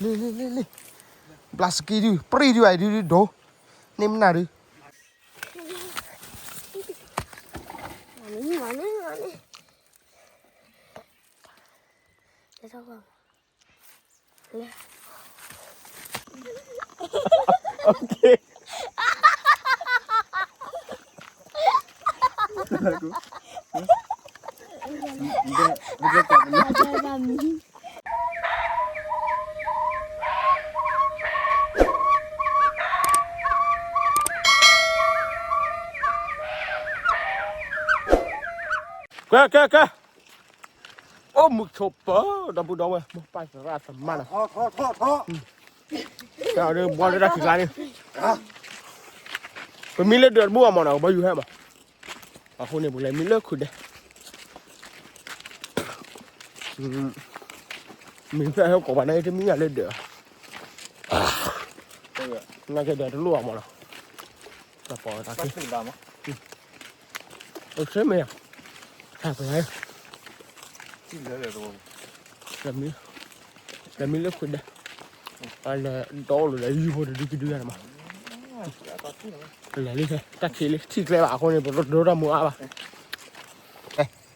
လ့လ့လ့လ့, ဘျးစကံဒုး ပြံဒုး အဒုးဒုးဒိး, န့ၣ်မနုၤဒုး, ကဲ ကဲ ကဲ, အိၣ်မုာ်ဆိးပၢၤ ဒီပုၢ်ဒီဝဲၢ် မိၢ်ပၢ်သရၣ်သမါလီၤ, ထီၣ် ထီၣ် ထီၣ် ထီၣ်, ဒီးဘှီလၢတၢ်ခံးကျါန့ၣ်, ပမံလၢဒၢးတဘူၣ်အမ့ၢ်နီၤ ကဘီယူၤဟဲမး, အဃိန့ၣ် ပကလဲၤမံလၢခုးဒဲး, မံဖျၢၣ်ဟဲကိးပှၤန့ၣ် တမံယၤလၢဒၢး, နာ်က့ဒၢးတလိၣ်အမ့ၢ်နီၤ, တၢ်ပီးတၢ်ခံ အိၣ်ဆၢမ့ၢ်ဧါ, တၢ်ပျဲ, လဲၤမံလၢခုးဒဲး, လဲၤဒီလိာ်ဒီးယူၤဖိတဒုကဒုယၤတမး, လဲၤလံ တၢ်ခံးလံ ထံၣ်ကျဲဘၣ်အဃိန့ၣ် ပဒိတၢ်မူအါဘၣ်,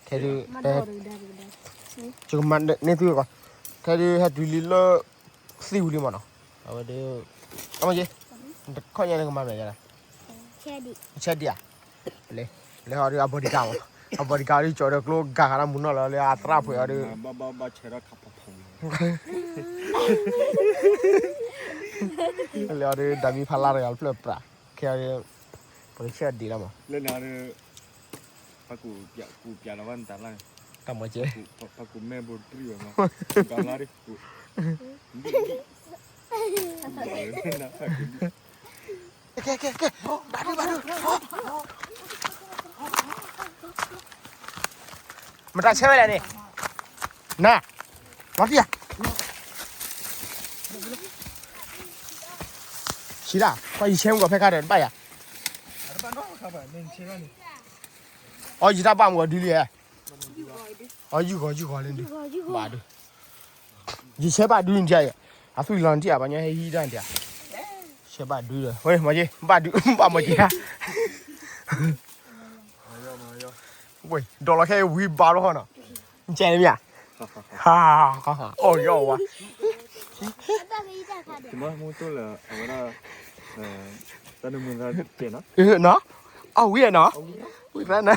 ထဲဒုး, ယကမၤန့ၢ်သုကီး, ထဲဒုးဟဲတုၤလံလၢ သံဝံၤလံမ့ၢ်နီၤ, အဝဲဒုး, အမ့ၢ်က့, တခီညါန့ၣ်ကမၤမနုၤလဲၣ်, ဆဲဒံးဧါ, လဲၤဟီဒုးအ bodyguard မ့ၢ်, အ bodyguard ဒုးကၠီဒီးကျိဂၤဃးဒီးမူနီၢ်လီၤလၢအသရၣ်ဖှဲးအီၤဒုး, လဲၤအီၤဒုး ဒၤမံဖးလါတဂၤတဖျၢၣ်ပြး, ခဲအီၤဒုး, ပကဆဲးဒံးလီၤမး ဖးကူပျးလီၤဘၣ်နတၢ်လၢ်န့ၣ်, တၢ်မၤစဲး, ဖးကူမဲဘိတြံၢ်ဘၣ်မး, တၢ်လၢ်ဒ်, ကဲ ကဲ ကဲ, ဘၣ်ဒုး ဘၣ်ဒုး, မတၤဆဲးဝဲလဲၣ်န့ၣ်, နၤ, လီၤတံၢ်ယၤ ဆံးဒၣ် ကွၢ်ယဆဲးမုၢ်ကီးဖဲခါဒီး တဘၣ်ယၤ, အီ ယတၢ်ဘၣ်မုၢ်ကီးဒုလံ, အီ ယုၢ်ဂီၤ ယုၢ်ဂီၤလၢဒု, ဘၣ်ဒု, ယဆဲးဘၣ်ဒုန့ၣ်ယၤ, အသွံၣ်လီၤနထံၣ်ဧါ ပှၤညီဟဲဟံးတၢ်နထံၣ်ဧါ, ဆဲးဘၣ်ဒုဒီး ဝဲ မၤက့ ဘၣ်ဒု ဘၣ်မၤက့ၤဧါ, ဝဲ ဒီးလီၤခဲအံၤဝံၤဘၣ်လီၤဟီနီၤ, ကဲမ့ၢ်ဧါ, ဟါ, အီၣ်ယီၣ်ဝါ မ့ၢ်တိၢ်လၢအဝဲဒၣ်, တၢ်နမုၤသးကဲနီၤ, နီၤ, အီၣ်ဝံၤနီၤ, ဝံၤသးနၤ,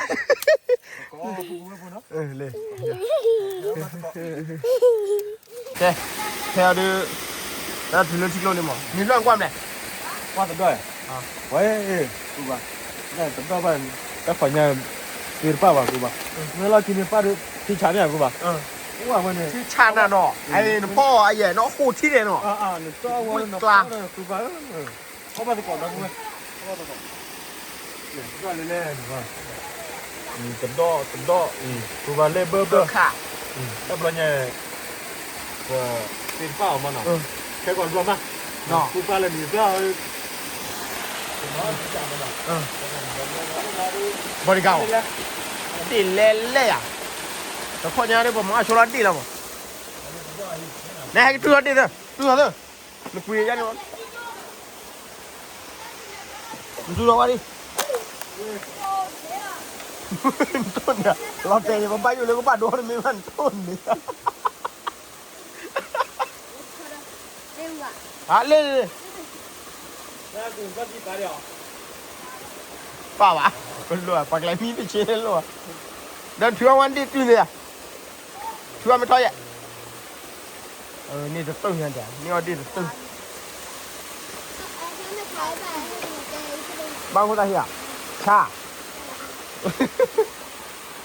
ကဲ, ခဲအံၤဒုး, တၢ်တုၤလၢထံကျိလံမး မ့ၢ်ဖျၢၣ်ကွၢ်မလဲၣ်, ကွၢ်တဒီၣ်, ဝဲ, ကူဘၣ်, တဒီၣ်ဘၣ်, တၢ်ခီညါ, သ့တပၣ်ဘၣ်ကူဘၣ်, မ့ၢ်လီၢ်ခံန့ၣ်ပၣ်ဒုး ထံဆးမ့ၢ်ကူဘၣ်, ထံဆးနၤနီၤ, အံၤနဖီၣ်အယဲၢ်နီၢ်ဃိထံန့ၣ်နီၤ, အံၤနတီၢ်ဝဲကျါ, ကူဘၣ်, အီၣ်ဘၣ်သကိးဒီပုၢ်ဝဲၢ်, အီၣ်ဘၣ်သကိး, လဲၣ်, တဒီၣ်, တဒီၣ်, ကူဘၣ်လဲၣ်ဘၢဘၢ, တၢ်ဘျီညါ, သ့တပၣ်အီၤမးနီၤ, ခဲကီးဘျီမး, ကူဘၣ်လၢနံၤဘျီ bodyguard ဒ့ၣ်လဲၣ်လဲၣ်ယၤ, တခီညါဒ်ပမၤအဆိလီၤဒ့ၣ်လီၤမး, နဟဲကတုၤလီၤဒ့ၣ်သၢ, တုၤလီၤသၢ, နကွံာ်ယါန့ၣ်, နတုၤလီၤဝဲဒၣ်, နတိၢ်န့ၣ်, လီၤတဲာ်န့ၣ် ပဘၣ်ယိၣ်လၢကဘၣ်ဒိတမ့ၢ်ဘၣ်နတိၢ်န့ၣ် ဟးလ့ၣ်, ပၢ်ဘၣ်, ပလိၣ်, ပှၤကျဲမံတဆ့န့ၣ်လိၣ်, ဒီးထုးအီၣ်ဝဲဒ့ၣ်တုၤန့ၣ်ယါ, ထုးအီၣ်မ့ၢ်ထီၣ်ယဲၢ်, န့ၢ်တတုၤညါဒၣ်, န့ၢ်အီၣ်ဒ့ၣ်တတုၤ, ဘၣ်ဃိသးဟ့ၣ်ဧါ, ဆါ,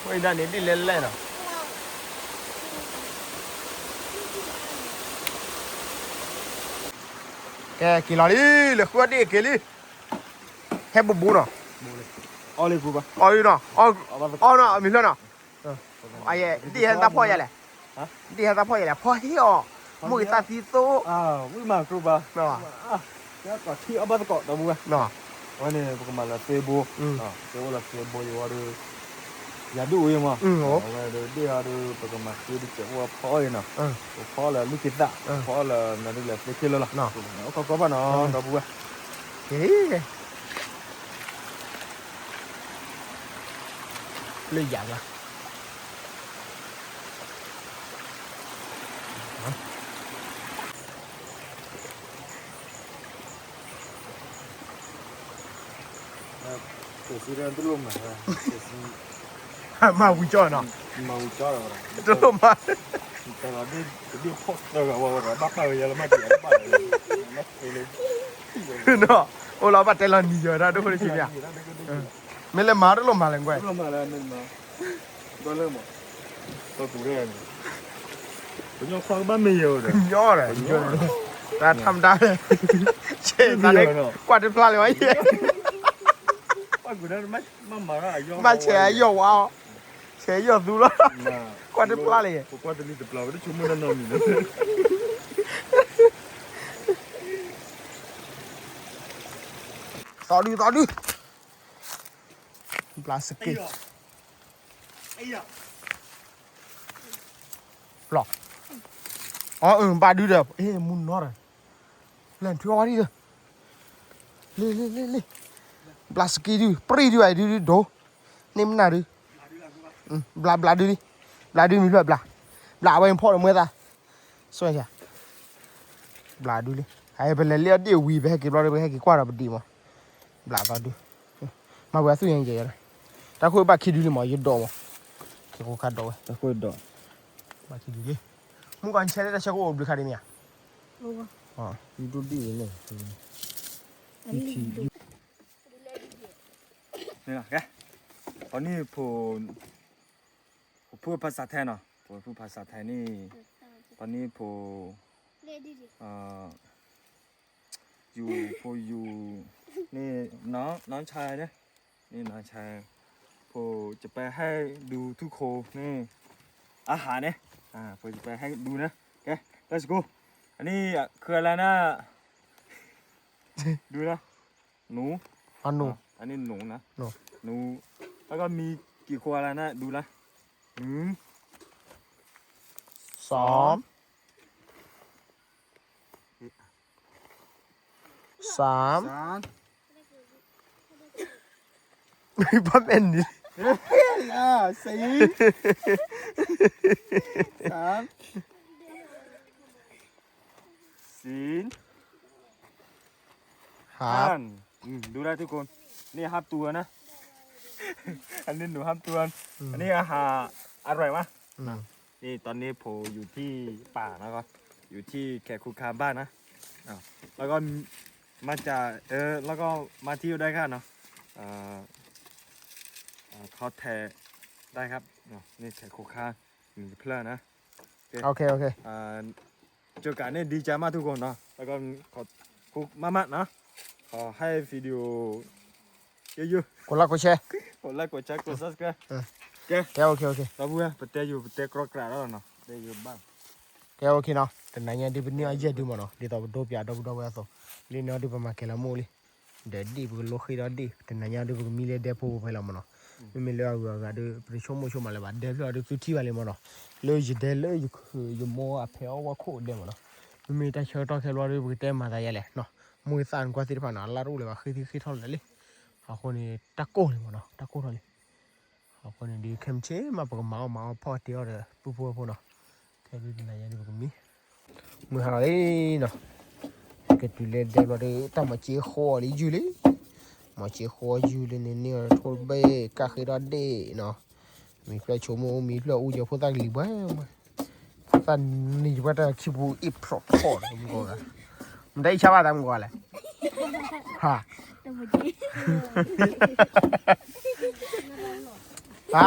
ဝဲဒၣ်န့ၣ်ဒ့ၣ်လဲၣ်လဲၣ်နီၤ ကဲ က့ၤလီၤလံ, လဲၤဃုအီၣ်ဒ့ၣ်က့ၤလံ, ဟဲဘူးဘူးနီၤ, အီၣ်လံနီၤ, အီၣ်နီၤ, အမံၤဖျၢၣ်နီၤ, အယဲၢ် ဒ့ၣ်ဟဲသးဖီၣ်ယဲၢ်လဲၣ်, ဒ့ၣ်ဟဲသးဖီၣ်ယဲၢ်လဲၣ်, ဖီၣ်ဟ့ၣ်အီၤ, မိၢ်က့ၤသးသံသိ, ဝံၣ်မၤကျိဘၣ်, ကီၢ်ထံအီၣ်ဘၣ်သကိးဒီးဘူးဝဲ, အဝဲန့ၣ် ပကမၤလၢသ့ဘိ, သ့အိၣ်လၢသ့ဘိယဝီဒီး, ယၤဒုးအိၣ်အံၤမး, အဝဲဒၣ်ဒ့ၣ်အီၤဒီး ပကမၤဃ့ဒ်ကဲးဖိအဖီအံၤနီၤ, ပဖီလၢလွံၢ်က့သၣ်, ပဖီလၢမၤဒ်လဲၣ်သ့ခဲလၢာ်လီၤ, အိၣ်ခီကီဘၣ်နီၤ ဒီပုၢ်ဝဲၢ်, လၢယၤဘၣ် မၤဝံၤကၠီနီၤ, တလိၣ်မၤ, အိၣ်လီၤဘၣ်တဲလီၤနံၤယီၤတၢ်ဒိၣ်ခိၣ်တက့ၢ်မ့ၢ်ဧါ, မ့ၢ်လၢမၤတလိၣ်မၤလဲၣ်ကွဲၢ် ကညီဒီး, တၢ်ထမတၤ, ဆဲးသးန့ၣ်, ကွၢ်တဖျါလၢၤဝဲယဲ, ဘၣ်ဆဲးအယီၢ်ဝါအီၤ, ဆဲးယီၢ်သူလီၤ, ကွၢ်တဖျါလၢၤယဲ, သီဒုသီဒု, ဘျးစက့ ပျီ, အၢ ဘၣ်ဒုဒီး မူနီၤဒီး, လဲၤထွံအီၤဝဲဒ်ဒီး, လ့လ့လ့လ့, ဘျးစက့ဒု ပြံၢ်ဒု အဒုဒုဒိ, န့ၢ်မနုၤဒု, ဘျးဘျးဒုလံ, ဘျးဒုမံၤဖျၢၣ်ဘျး, ဘျးအဝဲဖီၣ်ဒီးမွဲသး, စွဲၣ်, ဘျးဒုလံ, ပလဲၤလ့အီၣ်ဒ့ၣ်ဝံၤ ပဟဲက့ၤဘျီဒီးပဟဲက့ၤကွၢ်ဒီးပဒံးမး, ဘျးသီဒု, မၤဝဲအသူၣ်ညါကဲယၤ, တၢ်ခိၣ်ဘၣ်ခံဒုလံမး ယဒိးမး, ခဲကိးခါဒိးဝဲ, တၢ်ခိၣ်ဒိး, ဘၣ်ခံဒုလံ, မုၢ်ကီၢ်ဆဲးလၢတၢ်ဆၢကအိၣ်ဘျုးခါဒ်မ့ၢ်ဧါ, ဒိၣ်ဒိၣ်ဒ်န့ၣ်, န့ၣ်လီၤ, ကဲ, အန့ၣ်ဖိ, ဖိဖုဖးစးထဲနီၤ, ဖိဖုဖးစးထဲန့ၣ်, အန့ၣ်ဖိ, ယူၤ ဖိယူၤ, န့ၣ်, နီၢ်ဆါန့ၣ်, န့ၣ်နီၢ်ဆါ, ဖိယပဟဲဒူထူခိၣ်န့ၣ်, အဟးန့ၣ်, ဖိယပဟဲဒူန့ၣ်, ကဲ, let's go, အန့ၣ်, ခၢလၢနၤ, ဒူလၢ, နူ, အန့ၣ်နူနၤ, နူ, လၢကမံၤက့ၤခိၣ်လၢနၤ ဒူလၢ, နူ, စီ, စး, ဘၣ်မ့ၢ်နံၤ, စံ, စံ, စံ ဟါ, ဒူလၢထူခိၣ်, န့ၣ်ဟါတူၤနၤ, အန့ၣ်နူဟါတူၤ, အန့ၣ်အဟးအရွဲၣ်မး, န့ၣ်တၢ်န့ၣ်ဖိယူၤထံၣ်ပာ်နၤ, ယူၤထံၣ်ခဲခိၣ်ခါဘၣ်နၤ, လၢက, မၤစၢၤ, လၢကမၤထံၣ်အိၣ်ဒၣ်ခါနီၤ, ထီၣ်ထဲ, ဒၣ်ခါ, န့ၣ်ခဲခိၣ်ခါ, မံၤတဖျၢၣ်နၤ, ကဲကးန့ၣ်ဒ်ကၢ်မးထူခိၣ်နီၤ, လၢက, မးမးနီၤ, ခီဟဲ video, ယိယိ, ကိးlikeကိးshare, ကိးlikeကိးshareကိးsubscribe, ကဲ, ဒီပုၢ်ဝဲၢ် ပတဲယိၤ ပတဲကြီကြးဒီးနီၤ, တဲယိၤဘၣ်, ကဲ okayနီၤ, တနၤညါဒုးပန့ၢ်အီၣ်ယဲၢ်ဒုမ့ၢ်နီၤ, ဒ်သိးပဒိပၠးဒီပုၢ်ဒီဝဲၢ်အသိး, လံန့ၣ်အီၤဒုးပမၤကဲၤလီၤမိၢ်လံ, ဒီးဒ့ၣ်ပကလိဃ့ဒီးဒ့ၣ် တနၤညါဒုးပကမံလၢဒဲဖိဖဲလီၤမ့ၢ်နီၤ, မ့မ့ၢ်လၢအဂုၤအဂၤဒုး ပတဆိကမိၣ်ဆိကမးလၢၤဘၣ် ဒဲဖျၢၣ်အီၤဒုးသုထံၣ်ဘၣ်လံမ့ၢ်နီၤ, လၢယဒဲလၢ ယမိၢ်အဖဲအီၣ်ဝဲခိၣ်ဒဲမ့ၢ်နီၤ, မ့မ့ၢ်တၢ်ဆၢကတီၢ်ခဲဘျီဒုး ပကတဲမၤသးယါလဲၣ်နီၤ, မိၢ်သၣ်နကွၢ်သ့ၣ်တဖၣ်နီၤ အလၢတအိၣ်လၢၤဘၣ် ဃ့သ့ဃ့ထီၣ်လၢၤလံ, အဃိန့ၣ် တၢ်ကိၢ်လံမ့ၢ်နီၤ တၢ်ကိၢ်ထီၣ်လံ အဃိန့ၣ်ဒုး ခဲမုၢ်ဆ့ၣ်မး ပကမၤအီၣ်မၤအီၣ်ဖီၣ်တ့ၢ်အီၣ်ဒီး ပုၢ်ဖိဝဲၢ်ဖိနီၤ, ခဲဒုးတနၤညါဒုးပကမံ, မုၢ်ဟါလီၤလံနီၤ, ကတုၤလၢဒဲဘျီဒုးတၢ်မၤစ့ဃီလံယုၢ်လံ, မၤစ့ဃီယုၢ်လံန့ၣ်န့ၢ်အီၤထိၣ်တဘ့ၣ် ကၣ်ဃ့ဒီးဒ့ၣ်နီၤ, မံၤဖျၢၣ်ဆိကမိၣ် မံၤဖျၢၣ်အူကဲၤဖိသၣ်ကလံၤဘှဲ, ဖိသၣ်နံၤယဝဲတၢ်ခံပူၤအ့ၣ်ဖြီၣ်ထီၣ်ဒီးမုၢ်ဂီၤဂၤ, မတၤအံၣ်ဆါဘၣ်သးမုၢ်ဂီၤဂၤလဲၣ်, ဟါ ဟါ,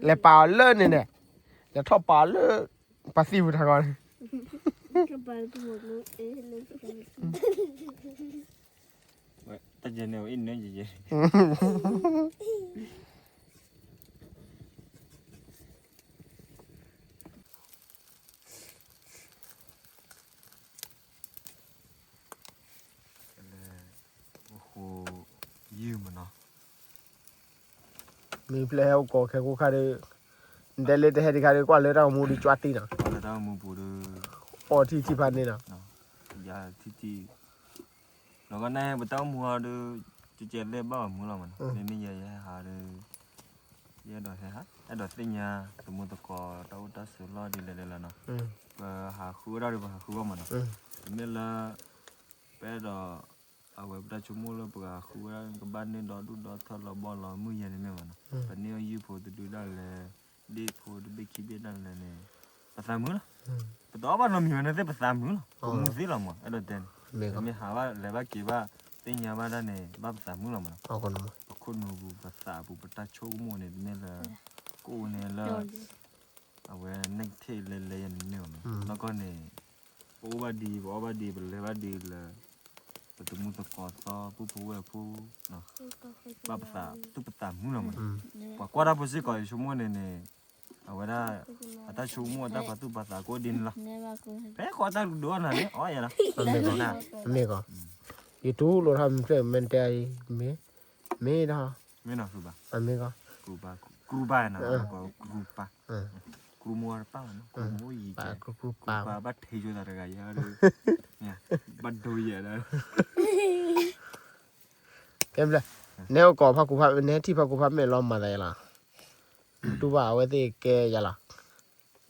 လဲၤပာ်အီၤလၢန့ၣ်န့ၣ်, လဲၤထီၣ်ပာ်အီၤလၢ ပှၤသံပူၤထးဂီၤန့ၣ်, တၢ်ယဲၢ်န့ၣ် အံၤန့ၣ်ယဲၢ် လၢ ပဃိယုၢ်မ့ၢ်နီၤ, မ့ၢ်ဖျဲၣ်ဟဲအိၣ်ကိးခဲကိၣ်ခါဒီး နတဲလၢတဟဲဒံးခါဒီး ကွၢ်လၢတၢ်ဂီၤမူဒီး ကၠွါတံၢ်နီၤ, လၢတၢ်ဂီၤမူပူၤဒီး အီထံၣ်ထံၣ်ဖးန့ၣ်နီၤ, ယထံၣ်ထံၣ် လီၤဂီၢ်န့ၣ် ပတၢ်အိၣ်မူအီၤဒီး ကကဲလဲၣ်ဘၣ်အီၤမူလီၤမးနီၤ, မ့မ့ၢ်ယဲယဟဲဟးဒီး ယအဲၣ်ဒိးဟဲဟး အဲၣ်ဒိးသ့ၣ်ညါ သမူသကိး တၢ်အိၣ်တၢ်ဆိးလီၢ်ဒ်လဲၣ်လဲၣ်လီၤနီၤ, ပဟးဃုဝဲဒၣ်ဒီး ပဟးဃုဝဲမးနီၤ, တမ့ၢ်လၢ ပအဲၣ်ဒိး အဝဲပတၢ်ဆိကမိၣ်လၢပကဟးဃုဝဲဒၣ် ကဘၣ်န့ၢ်ဒီဒူၣ်ဒီထၢလီၤဘီလီၤမုၢ်ယဲန့ၣ်မ့ၢ်မးနီၤ, ပန့ၢ်အီၣ်ယုၢ်ဖိတဒုဒၣ်လဲာ် ဒ့ၣ်ဖိတဘ့ၣ်ခံဘ့ၣ်ဒၣ်လဲာ်န့ၣ် ပသးမုာ်လီၤ, ပတအီၣ်ဘၣ်နီတမံၤဝဲန့ၣ်သ့ၣ် ပသးမုာ်လီၤ, ပမူသ့လီၤမး အဲၣ်ဒိးတဲန့ၣ်, ပမ့ၢ်ဟးဘၣ်လဲၤဘၣ်က့ၤဘၣ် သ့ၣ်ညါဘၣ်ဒၣ်န့ၣ် ဘၣ်ပသးမုာ်လီၤမးနီၤ, ပခိၣ်နူာ်ပူၤ ပသးပူၤ ပတၢ်ဆိကမိၣ်န့ၣ် တမ့ၢ်လၢ ကအိၣ်န့ၣ်လၢ အဝဲ negative လဲၤလဲၤယဲန့ၣ်မ့ၢ်မးနီၤ, နီၢ်ကီၢ်န့ၣ် ပအိၣ်ဘၣ်ဒံး ပအီၣ်ဘၣ်ဒံး ပလဲၤဘၣ်ဒံးလၢ ပသမူသကိးသီ ပုၢ်ဖိဝဲၢ်ဖိ ဘၣ်ပသး သူၣ်ပသးမုာ်လီၤမးနီၤ, ပှၤကွၢ်တၢ်ဖိစ့ၢ်ကီး ယဆိကမိၣ်န့ၣ်န့ၣ် အဝဲဒၣ် အတၢ်ဆိကမိၣ်အတၢ်ပာ်သူၣ်ပာ်သးကအိၣ်ဒ်န့ၣ်လီၤ, ဖဲဃီတၢ်ဒိးအီၣ်နၤန့ၣ် အီၣ်ယဲလီၤ, မ့ၢ်ကီး, ယတူၢ်လိာ်ထီၣ်မ့ၢ်ဖျဲၣ်မ့ၢ်တဲအံၤ မ့ၢ်, မ့ၢ်ဒၣ်, မ့ၢ်နီၤ မ့ၢ်ကီး, ကရူၢ်ပၢ်နီၤ, ကရူၢ်ပၢ်, ကရူၢ်မိၢ်တပၢ်နီၤ, ကရူၢ်မိၢ်ယံၤကဲ, ကရူၢ်ပၢ်ဘၣ်ထဲယိၤသးတဂၤယဲဒီး, ဘၣ်ဒိယဲဒီး ကဲဘျဲၣ်, နဲအိၣ်ကိးဖးကူဖး, နဲထံၣ်ဖးကူဖးမဲာ်လီၤမၤသးယဲလီၤ, တူၢ်ဘၣ်အဝဲသ့ၣ်ကဲယဲလီၤ,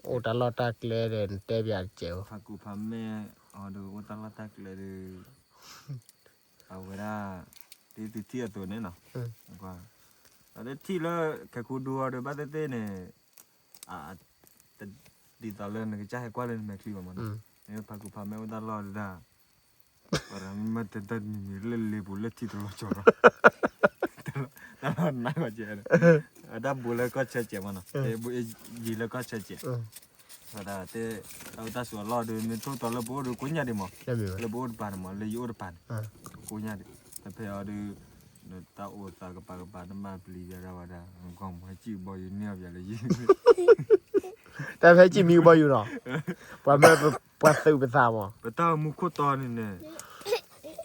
အိၣ်တၢ်လီၢ်တၢ်ကျဲဒီး နတဲပၠးတစဲးဧိၤ, ဖးကူဖးမဲာ်အီၤဒီး အိၣ်တၢ်လီၢ်တၢ်ကျဲဒီး အဝဲဒၣ် ဒ်သုထံၣ်အသိးန့ၣ်နီၤ, အဝဲထံၣ်လၢ ခဲကိဒူအီၤဒီး ဘၣ်သ့ၣ်သ့ၣ်န့ၣ် ဒ်သိးလၢနကစၢ်ဟဲကွၢ်လၢနမဲာ်ချံဘၣ်မးနီၤ, မ့ၢ်ဖးကူဖးမဲာ်အိၣ်တၢ်လီၢ်ဒၣ်, မ့ၢ်တတၢ်တမံၤမံၤလၢလ့ပူၤလၢထံတလီၤကၠီၤလီၤ, တၢ်လီၢ်နးဂီၤကဲ, အတၢ်ဘူးလၢကီၢ်ဆၢကဲမးနီၤ, ယံၤလၢကီၢ်ဆၢကဲ ဝဲဒၣ်တဲ, တၢ်အိၣ်တၢ်ဆိးအလီၢ်ဒီး မ့ၢ်ထိၣ်သီလၢပအိၣ်ဒီးကိးညါဒံးမး, လၢပအိၣ်တပၤန့ၣ်မး လၢယအိၣ်တပၤန့ၣ်, ကိးညါဒံး, တဖဲအီၤဒီး တၢ်အိၣ်သးကပၤကပၤ နဘၣ်ပျံၤယၤဒၣ်ဝဲဒၣ်, နကွၢ်မး ဟဲစံၣ်ကဘီယူၤန့ၢ်အီၤပၠးလၢယံၤ, တၢ်ဖဲစံၣ်မံကဘီယူၤနီၤ, ပှၤမၢပှၤသုးပသးမး, ပတၢ်အိၣ်မူခိၣ်တီန့ၣ်န့ၣ် တၢ်စံၣ်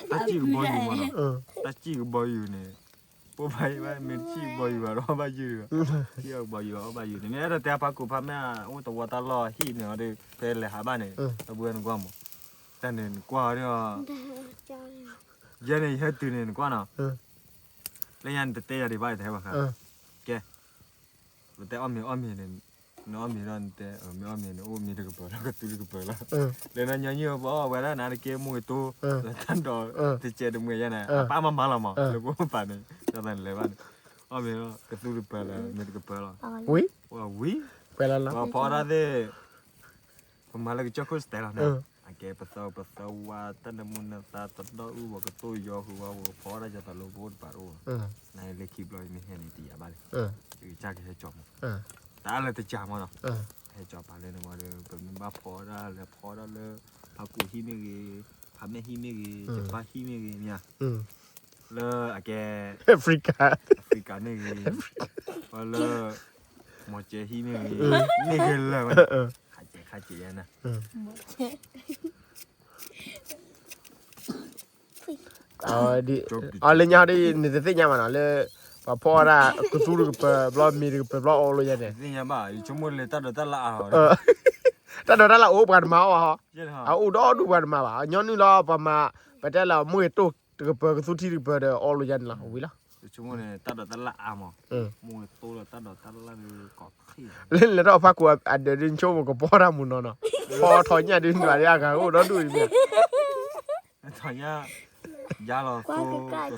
ကဘီယူၤမးနီၤ, တၢ်စံၣ်ကဘီယူၤန့ၣ်, ပိၢ်ဖးအံၤဘၣ်မ့ၢ်တစံၣ်ကဘီယူၤဘၣ်ဒီး အီၣ်ဘၣ်ယုၢ်, စံၣ်အီၣ်ကဘီယူၤ အီၣ်ဘၣ်ယုၢ်န့ၣ် မ့ၢ်အဲၣ်ဒိးတဲဖးကူဖးမဲာ် အိၣ်တဝီတၢ်လီၢ်ဟံၣ်န့ၣ်အီၤဒီး ဖဲလဲၤဟးဘၣ်န့ၣ် တၢ်ဘှဲနကွၢ်မး, တၢ်န့ၣ်နကွၢ်အီၤဒီး ယဲန့ၣ် ယဟဲတုၤန့ၣ် နကွၢ်နီၤ, လၢညါနတတဲယၤဒံးဘၣ် ယတဟဲဘၣ်ဃး, ကဲ, ပတဲအီၣ်မ့ၤအီၣ်မ့ၤန့ၣ်, နအီၣ်မ့ၤဒီးနတဲ, မ့ၢ်အီၣ်မ့ၤန့ၣ် အိၣ်မ့ၤတကပၤလီၤ ကသူတကပၤလီၤ, လၢနညီနုၢ်ပအီၣ်ဝဲဒၣ်နၤတက့ၢ် မိၢ်ဂ့ၤတိၢ်, လၢတၢ်ဒိးတစဲးတမှဲၤယဲန့ၣ် အပၢ်မၤမၤလီၤမး လၢပအိၣ်ပာ်န့ၣ် ကၠီသးန့ၣ်လဲၤဘၣ်န့ၣ်, အီၣ်မ့ၤဒီး ကသူတကပၤလီၤ မ့ၤတကပၤလီၤ, ဝံၤ, ဝံၤ, ပှၤဖီအီၣ်တၢ်သ့ၣ် ပမၤလၢကစၢၢ်ခိၣ်စတဲလီၤန့ၣ်, အကဲပသၢပသၢဝါ တၢ်နၢမူနၢသါ တဒီအုၣ် ပကတိၢ်ယီၤဃုာ်ဝဲ ပကဖီအီၣ်တၢ်ယၤသးလၢပအိၣ်တပၤတအိၣ်, နလၢခံဘျီယမ့ၢ်ဟဲန့ၣ် တယာ်ဘၣ်လံ, ယကစၢ်ကဟဲကၠီမး, တၢ်လၢတကၢ်မးနီၤ, ဟဲကၠီပာ်လၢနဝဲဒီး ပမ့ၢ်ဘၣ်ဖီအီၣ်ဒၣ်လဲၤဖီအီၣ်ဒၣ်လၢ ဖးကူဟံၣ်မ့ၢ်ဂ့ၤ, ဖးမဲာ်ဟံၣ်မ့ၢ်ဂ့ၤ, ယပၢ်ဟံၣ်မ့ၢ်ဂ့ၤ, မ့ၢ်ဧါ, လၢအကဲ Africa, Africa, ပှၤလၢ မီၤကဲဟံၣ်မ့ၢ်ဂ့ၤ, မ့ၢ်ဂ့ၤလၢာ်ဝဲ, ခးကဲခးကဲယဲန့ၣ် အီၤလၢညါဒီး နတသ့ၣ်ညါဘၣ်နီၤ လၢ ပှၤဖီအီၣ်ဒၣ်ကသူတကပၤဘျီ မ့ၤတကပၤဘျီအီၣ်လိာ်ယဲန့ၣ်, သ့ၣ်ညါဘၣ် ယဆိကမိၣ်လၢတၢ်ဒိးတၢ်လၢအါအီၤ, တၢ်ဒိးတၢ်လၢအအိၣ်ပှၤတမၤအီၣ်ဘၣ်ဟီ, အအိၣ်ဒီဒူၣ်ပှၤတမၤဘၣ် ညီနုၢ်လီၤ ပှၤမၤ ပတဲလၢမိၢ်ဂ့ၤတိၢ်တကပၤ ကသူထံတကပၤဒီးအီၣ်လိာ်ယဲန့ၣ်လီၤ ဝံၤလီၤ ယဆိကမိၣ်န့ၣ် တၢ်ဒိးတၢ်လၢအါမး, မိၢ်ဂ့ၤတိၢ်လၢတၢ်ဒိးတၢ်လၢကီးခ့ၣ် လၢလဲၤထီၣ်ဖးကူအဒၢးဒုး နဆိကမိၣ်ကပီၢ်တၢ်မူနီၤနီၤ, ဖီထီၣ်ညၣ်ဒုး နွၤဒုး အဂၤကအိၣ်ဒီဒူၣ်ဒံးမ့ၢ်ဧါ, ထီၣ်ညၣ် ယါလီၤ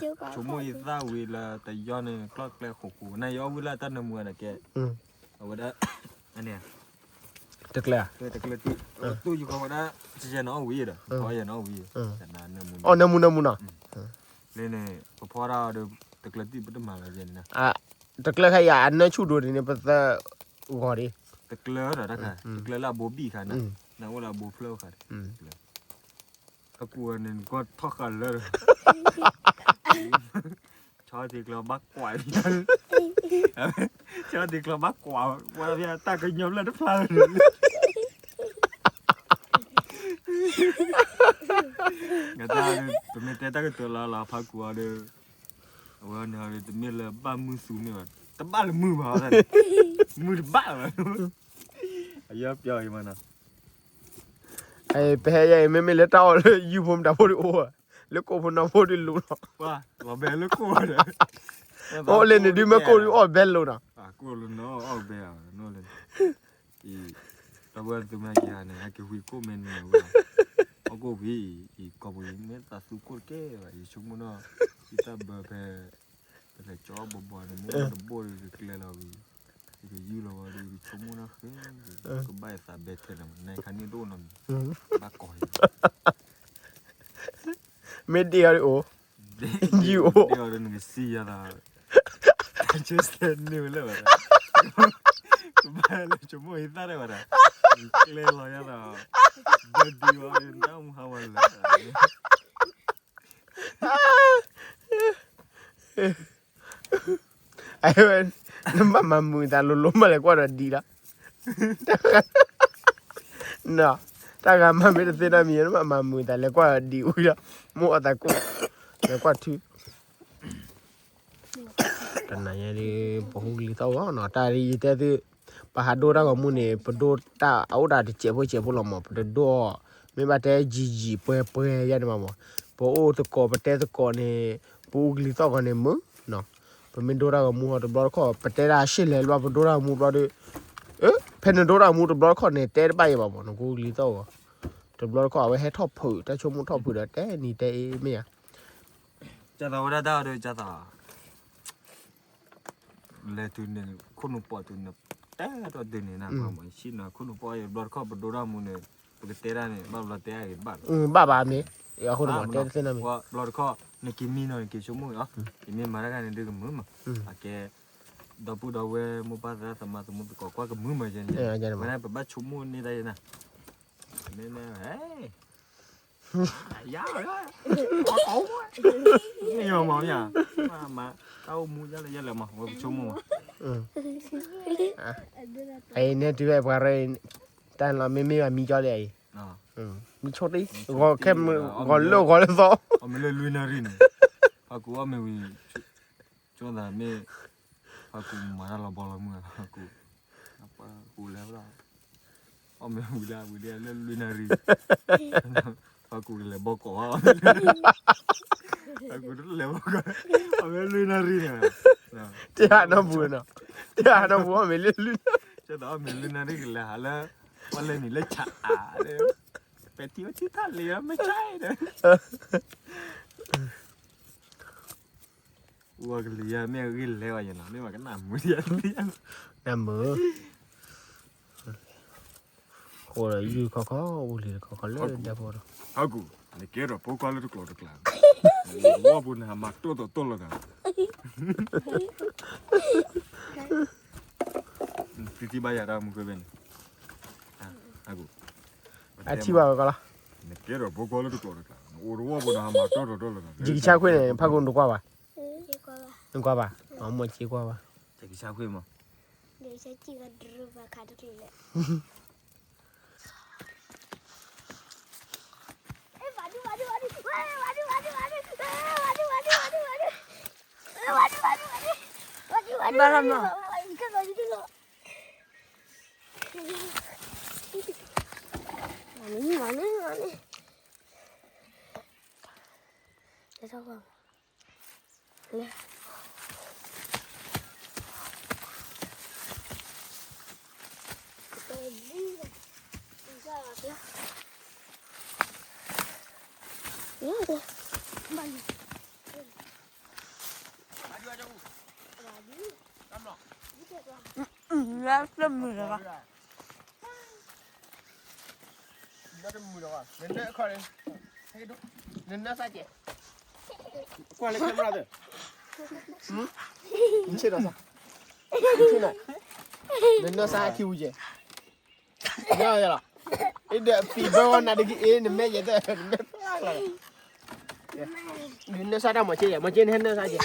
သိ ဆိကမိၣ်ယသၣ်ဝံၤလၢတယီၢ်န့ၣ် ကျီၢ်ကျဲဃိးဃိး နယအီၣ်ဝံၤလၢတၢ်နၢမူန့ၣ်ကဲ, အဝဲဒၣ် တကျဲ, တကျဲတံၢ် တိၢ်ယကီဝဲဒၣ် ယဲနအီၣ်ဝံၤဒီး ဖီယဲနအီၣ်ဝံၤ, အီၣ်နၢမူနၢမူနီၤ, လၢန့ၣ် ပဖီဒၣ်အီၤဒီး တကျဲတံၢ်ပတမၤလၢၤန့ၣ်, တကျဲခါယၤ အနၢဆူၣ်ဒိၣ်န့ၣ် ပသၢဂီၤဒံး, တကျဲဒီးတၢ်ခါ တကျဲလၢအဘိဘံၣ်ခါန့ၣ်, နအိၣ်လၢအဘိဖျၢၣ်ခါန့ၣ်, ဖးကူန့ၣ် နကွၢ်ထီၣ်ဃာ်လၢ ဆီတံၤကျီဘၣ်ကွၢ်, ဆီတံၤကျီဘၣ်ကွၢ်, ဝဲဖဲတၢ်ကညီဖျၢၣ်တဖျါန့ၣ်, တၢ် ပမ့ၢ်တဲတၢ်ကတိၤလၢလီၤဖးကူအီၤဒီး, အဝဲန့ၣ်ဒီး တမ့ၢ်လၢဘၣ်မုၢ်သူမ့ၢ်ဘၣ်, တဘၣ်လၢမုၢ်ဘၣ်, မုၢ်တဘၣ်လၢၤဘၣ်, အယီၤပျီအံၤမးနီၤ, ပဟဲယဲအံၤ မ့မ့ၢ်လၢတၢ်အီၣ်လၢယုၢ်ဖိမတၤဖိတအိၣ်, လၢကိၣ်ဖိနီၢ်ဖိဒုးလိၤလီၤ, လီၤဘဲလၢကိၣ်ဒီး, အိၣ်လၢန့ၣ်ဒုးမ့ၢ်ကိၣ်ဒုးအီၣ်ဘဲလိၤနီၤ, ကိၣ်လၢနီၤအီၣ်ဘဲ, အံၤ, ဒီပုၢ်ဝဲၢ်သုမ့ၢ်ဟဲက့ၤဟးန့ၣ် ဟဲက့ၤဝံကိၣ်မ့ၢ်နုၤဝဲ, အီၣ်ကိၣ်ဝံအံၤ အံၤ ကိးပူၤအံၤ မ့ၢ်သးသူကိၣ်တကဲဘၣ်, ယဆိကမိၣ်နီၤ, ယတၢ်ဘၢဖဲ ပလဲၤကၠီအီၣ်ဘီဘီန့ၣ် မ့ၢ်တဘိၣ်ဒီးကကျဲလီၤဝံၤ, ယကယုၢ်လီၤဝံၤဒီး ယကဆိကမိၣ်နီၤဃဲ, ကဘၣ်ယသးဘဲထဲန့ၣ် နခါန့ၣ်တအိၣ်နီတမံၤ, ဘၣ်ကိးယၤ မ့ၢ်ဒ့ၣ်အီၤဒ်အိၣ်, ယုၢ်အိၣ်, ဒ့ၣ်အီၤဒီးနကစံယၤသး, ကစဲန့ၢ်ဝဲလၢၤဘၣ်, ကဘၣ်လၢဆိကမိၣ်ယသးဒၣ်ဝဲဒၣ်, ကျဲလီၤယၤသး, ဘၣ်ဒံးဝဲတၢ်မူဟးဝဲလၢာ် အဝဲ, နဘၣ်မၤမုာ်သးလိၤလိၤမး လဲၤကွၢ်ဒီးဒံးလီၤ, တၢ်ဂၤမးမ့ၢ်တသ့နီတမံၤ နဘၣ်မၤမုာ်သး လဲၤကွၢ်ဒီးဒံးဝံၤလီၤ, မိၢ်အီၣ်သးကိၣ်, လဲၤကွၢ်ထု, တနၤညါဒီး ပဟူကလံၤသီၣ်ဂီၤနီၤ, တၢ်ဒ်ယတဲသု, ပဟးဒိတၢ်ဂီၤမူန့ၣ် ပဒိတၢ်အအိၣ်ဒၣ်တစဲးဖိစဲးဖိလီၤမး, ပတဒိအီၤ, မ့ၢ်ဘၣ်တဲယံာ်ယံာ်ပှဲၤပှဲၤယါန့ၣ်မးမး, ပအိၣ်သကိး ပတဲသကိးန့ၣ်, ပဟူကလံၤသီၣ်ဂီၤန့ၣ်မုာ်နီၤ, ပမ့ၢ်ဒိတၢ်ဂီၤမူဟီတဘျီတခီၣ် ပတဲဒၣ်ရှဲလဲၣ်လီၤ ပဒိတၢ်ဂီၤမူဘျီဒီး, ဖဲနဒိတၢ်ဂီၤမူတဘျီတခီၣ်န့ၣ် တဲတဘၣ်အံၤဘၣ်မးနီၤ, ကဟူကလံၤသီၣ်ဂီၤ, တဘျီတခီၣ် အဝဲဟဲထီၣ်ဖုး တၢ်ဆိကမိၣ်ထီၣ်ဖုးဒီး တဲနံၤတဲအ့မ့ၢ်ဧါ, ကၢ်သးဝဲဒၣ်တၢ်ဒီးကၢ်သး လဲၤတုၤန့ၣ် ခိၣ်နူာ်ပီၣ်တုၤန့ၣ် တဲထီၣ်တုၤန့ၣ်နၤ, ဆံၣ်နီၤခိၣ်နူာ်ပီၣ်အံၤ ဘျီတခီၣ်ပဒိတၢ်ဂီၤမူန့ၣ် ပကတဲဒၣ်န့ၣ် ဘၣ်ဘျီတဲအဂ့ၤဘၣ်လီၤ, ဘၣ်ဘၣ်မ့ၢ်, အဃိန့ၣ်မး တဲတသ့နီတမံၤ, ဘျီတခီၣ် နက့ၤမံနီၤ နက့ၤဆိကမိၣ်အီၤ, ယမ့ၢ်မၤတၢ်ခါန့ၣ်ဒုးကမုာ်မး, အကဲ, ဒီပုၢ်ဒီဝဲၢ်မိၢ်ပၢ်သရၣ်သမါသမူသကိး ကွၢ်ကမုာ်မးယဲန့ၣ်, ဝဲဒၣ်ပဘၣ်ဆိကမိၣ်န့ၢ်တၢ်ယဲနၤ, မ့မ့ၢ် ယၤ, မ့ၢ်ယမၤမ့ၢ်ဧါ, မၤ, တၢ်အိၣ်မူယလဲၣ်ယလဲၣ်မး ဝဲပဆိကမိၣ်မး, အံၤန့ၣ်တုၤဝဲပှၤရၢ, တၢ်လီၤမ့မ့ၢ်ဘၣ်မံကၠီလံအံၤ, မံဆိတံၢ်, ဂီၤခဲမုၢ်, ဂီၤလၢဂီၤလၢသီ, အီၣ်မ့ၢ်လၢလွံၢ်နၣ်ရံၣ်န့ၣ်, ဖးကူအီၣ်မ့ၢ်ဝံၤ, ကၠီသးမ့ၢ်, ဖးကူမၤတၢ်လီၤဘီလီၤမုၢ်, ဖးကူ, ဖးကူလဲၤဘၣ် အီၣ်မ့ၢ်ဝံၤလၢဝံၤလၢလွံၢ်နၣ်ရံၣ်, ဖးကူကလဲၤဘီကိးဘၣ်, ဖးကူတလဲၤဘီကိး, အီၣ်မ့ၢ်လွံၢ်နၣ်ရံၣ်န့ၣ်, တဟးနီၢ်ပူၤနီၤ, တဟးနီၢ်ပူၤအီၣ်မ့ၢ်လၢလွံၢ်, ကၠီသးအီၣ်မ့ၢ်လွံၢ်နၣ်ရံၣ်ကလဲၤဟးလၢ, ပလဲၤနုာ်လၢဆးအါ, ပဲာ်ထံအိၣ်ထံထီၣ်လံမ့ၢ်ဆါဒီး ဝဲကလံၤယၤမ့ၢ်အဂ့ၢ်လဲၤဘၣ်ယဲနီၤ မ့ၢ်ဘၣ်ကနၣ်မုာ်ယၤ, နၢ်မုာ်, ဃိဒီးယုၢ်ခီခီ အိၣ်လံခီခီလၢဒၢးဖိဒီး, ဟီၣ်ကူၣ်, နကဲထီၣ်ဖိခွါလၢတကျိၤတကျဲ, ဝီပူၤနဟးမၤတိၢ်သိးတိၢ်လိာ်သး, သုထံၣ်ဘၣ်ယၤတၢ်မူခွဲဖဲန့ၣ်, ဟီၣ်ကူၣ်, အထံၣ်ဘၣ်ဝဲကီလီၤ, နကဲထီၣ်ဖိခွါလၢတကျိၤတကျဲ, နအိၣ်တဝီပူၤနဟးမၤတိၢ်သိးတိၢ်လိာ်သး, ယကဆါခွဲန့ၣ် ဖးကူနကွၢ်ဘၣ်, နကွၢ်ဘၣ်, အမိၢ်က့ကွၢ်ဘၣ်, ယကဆါခွဲမး ဘၣ်လီၤမး, မၤန့ၣ်, မၤန့ၣ်, မၤန့ၣ်, လဲၤ လၢတမုာ်လၢၤဘၣ်, နနၢစၢ်ကဲ, ကွၢ်လၢ camera သ့, နဆ့ဒီးစၢ်, နနၢစၢ်ခံဝံၤကဲ, ယလီၤ, အ့ဒီးဖံးဘၢဝဲနၤတဂ့ၤအ့ နမဲာ်ယဲၢ်တၢ် နမဲာ်ဖျါလီၤ, နနၢစၢ်တၢ်မၤကဲယဲၢ် မၤကဲနဟဲနၢစၢ်ကဲ,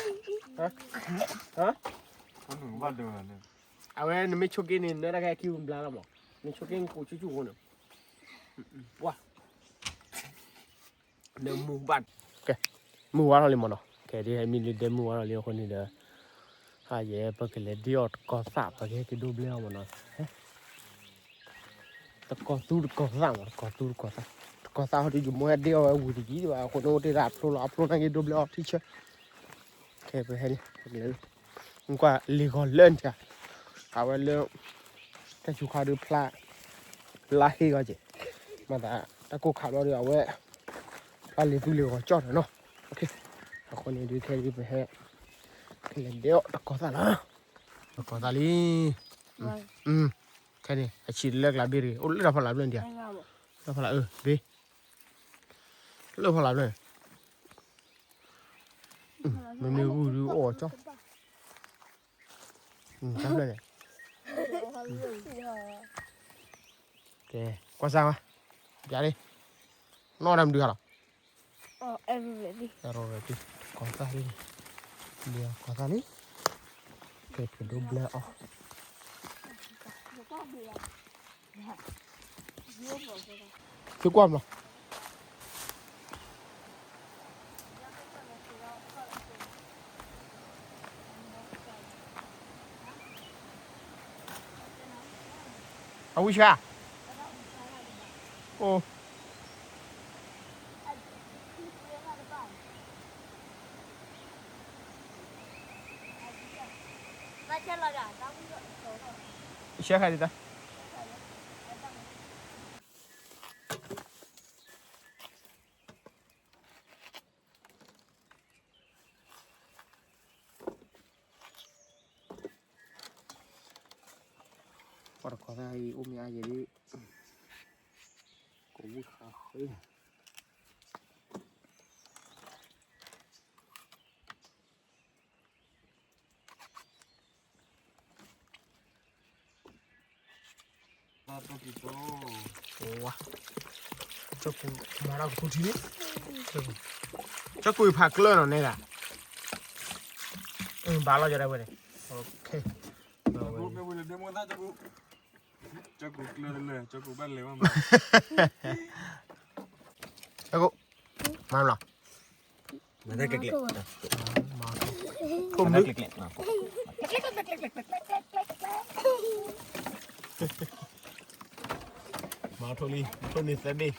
အဝဲနမ့ၢ်ဆိးက့န့ၣ် နၢတၢ်ခဲခံဝံၤဘျါလီၤမး, နဆိးက့နကိးဆူၣ်ဆူၣ်အဃိန့ၣ်, ပှၤ နမုၢ်ဘၣ်, ကဲ, မုၢ်ဝါထီၣ်လံမးနီၤ, ကဲဒ်ဟဲမံလၢဒဲမုၢ်ဝါထီၣ်လံအဃိန့ၣ်ဒီး, ခါယဲ ပကလဲၤဒ့အီၣ်တကီၢ်သၣ် ပကဟဲက့ၤဒိဘျဲအီၤမ့ၢ်နီၤ, တကီၢ်သူတကီၢ်သၣ်မ့ၢ် တကီၢ်သူတကီၢ်သၣ်, တကီၢ်သၣ်ဟီဒုးယမိၢ်ဟဲဒ့အီၣ်ဝဲဝံၤတယံၤဘၣ် အဃိန့ၣ်အိၣ်တ့ၢ်ဒၣ်အဖျိလီၤ အဖျိန့ၣ်က့ၤဒိဘျဲအီၤထံဆၢ, ခဲပဟဲန့ၣ် ပကလဲၤ ကွၢ်လ့ၢ်ဂီၤလၢနထံၣ်, အဝဲလၢ တၢ်စူၤခါဒုးဖျါ ဖျါဟ့ဂီၤက့ၤ, မၤသး တၢ်ကိၢ်ခးဘျီဒီး အဝဲ ဖျါလ့ၤသူလ့ၤဂီၤကၠီၣ်တနီၤ, အဃိန့ၣ်ဒုးခဲဒုးပဟဲ ကလဲၤဒ့အီၣ်တကီၢ်သၣ်လီၤ, တကီၢ်သၣ်လံ, ခဲန့ၣ် အဆံးတလၢကျါဘ့ၣ်တဂ့ၤ အိၣ်လၢတၢ်ဖီလာ်ဖျၢၣ်ဒံးဧါ, တၢ်ဖီလာ်အၢ ဘ့ၣ် လၢဖီလာ်ဖျၢၣ်န့ၣ်, မ့မ့ၢ်ဂုၢ်ဒုးအိၣ်ကၠီၣ်, တၢ်ဖျၢၣ်န့ၣ်, ကဲ ကွၢ်စၢ်ဝဲ, ပျးလံ, နီၢ်တၢ်မနုၤဟါလီၤ, ကီၢ်သၣ်လံ, ကီၢ်သၣ်လံ, ကဲ ပဒိဘျဲအီၤ သုကွၢ်မး အဝံၡါ, အိၣ်, ဆဲခါဒံးတၢ် ပှၤတခီသၣ်အံၤအိၣ်မ့ၢ်အါယဲဒ် ကိးမုၢ်ဃါဃ့ ဝါ, ကၠီၣ်ကိၣ်မၤတၢ်ကထူထံန့ၣ်, ကၠီၣ်ကိၣ်အံၤဖးကျၢၢ်နီၤန့ၣ်ဂၤ, ဘၣ်လီၤယၤဒၣ်ဝဲန့ၣ်, ကၠီၣ်ကိၣ်ကျၢၢ်တလၢ ကၠီၣ်ကိၣ်ဘၣ်လဲၤဝဲမး, ကၠီၣ်ကိၣ်, မၤလီၤ မၤတၢ်ကျဲကျဲ, မၤတၢ်ကျဲကျဲ, မၤထိၣ်လံ ထိၣ်န့ၢ်သၢဘ့ၣ်,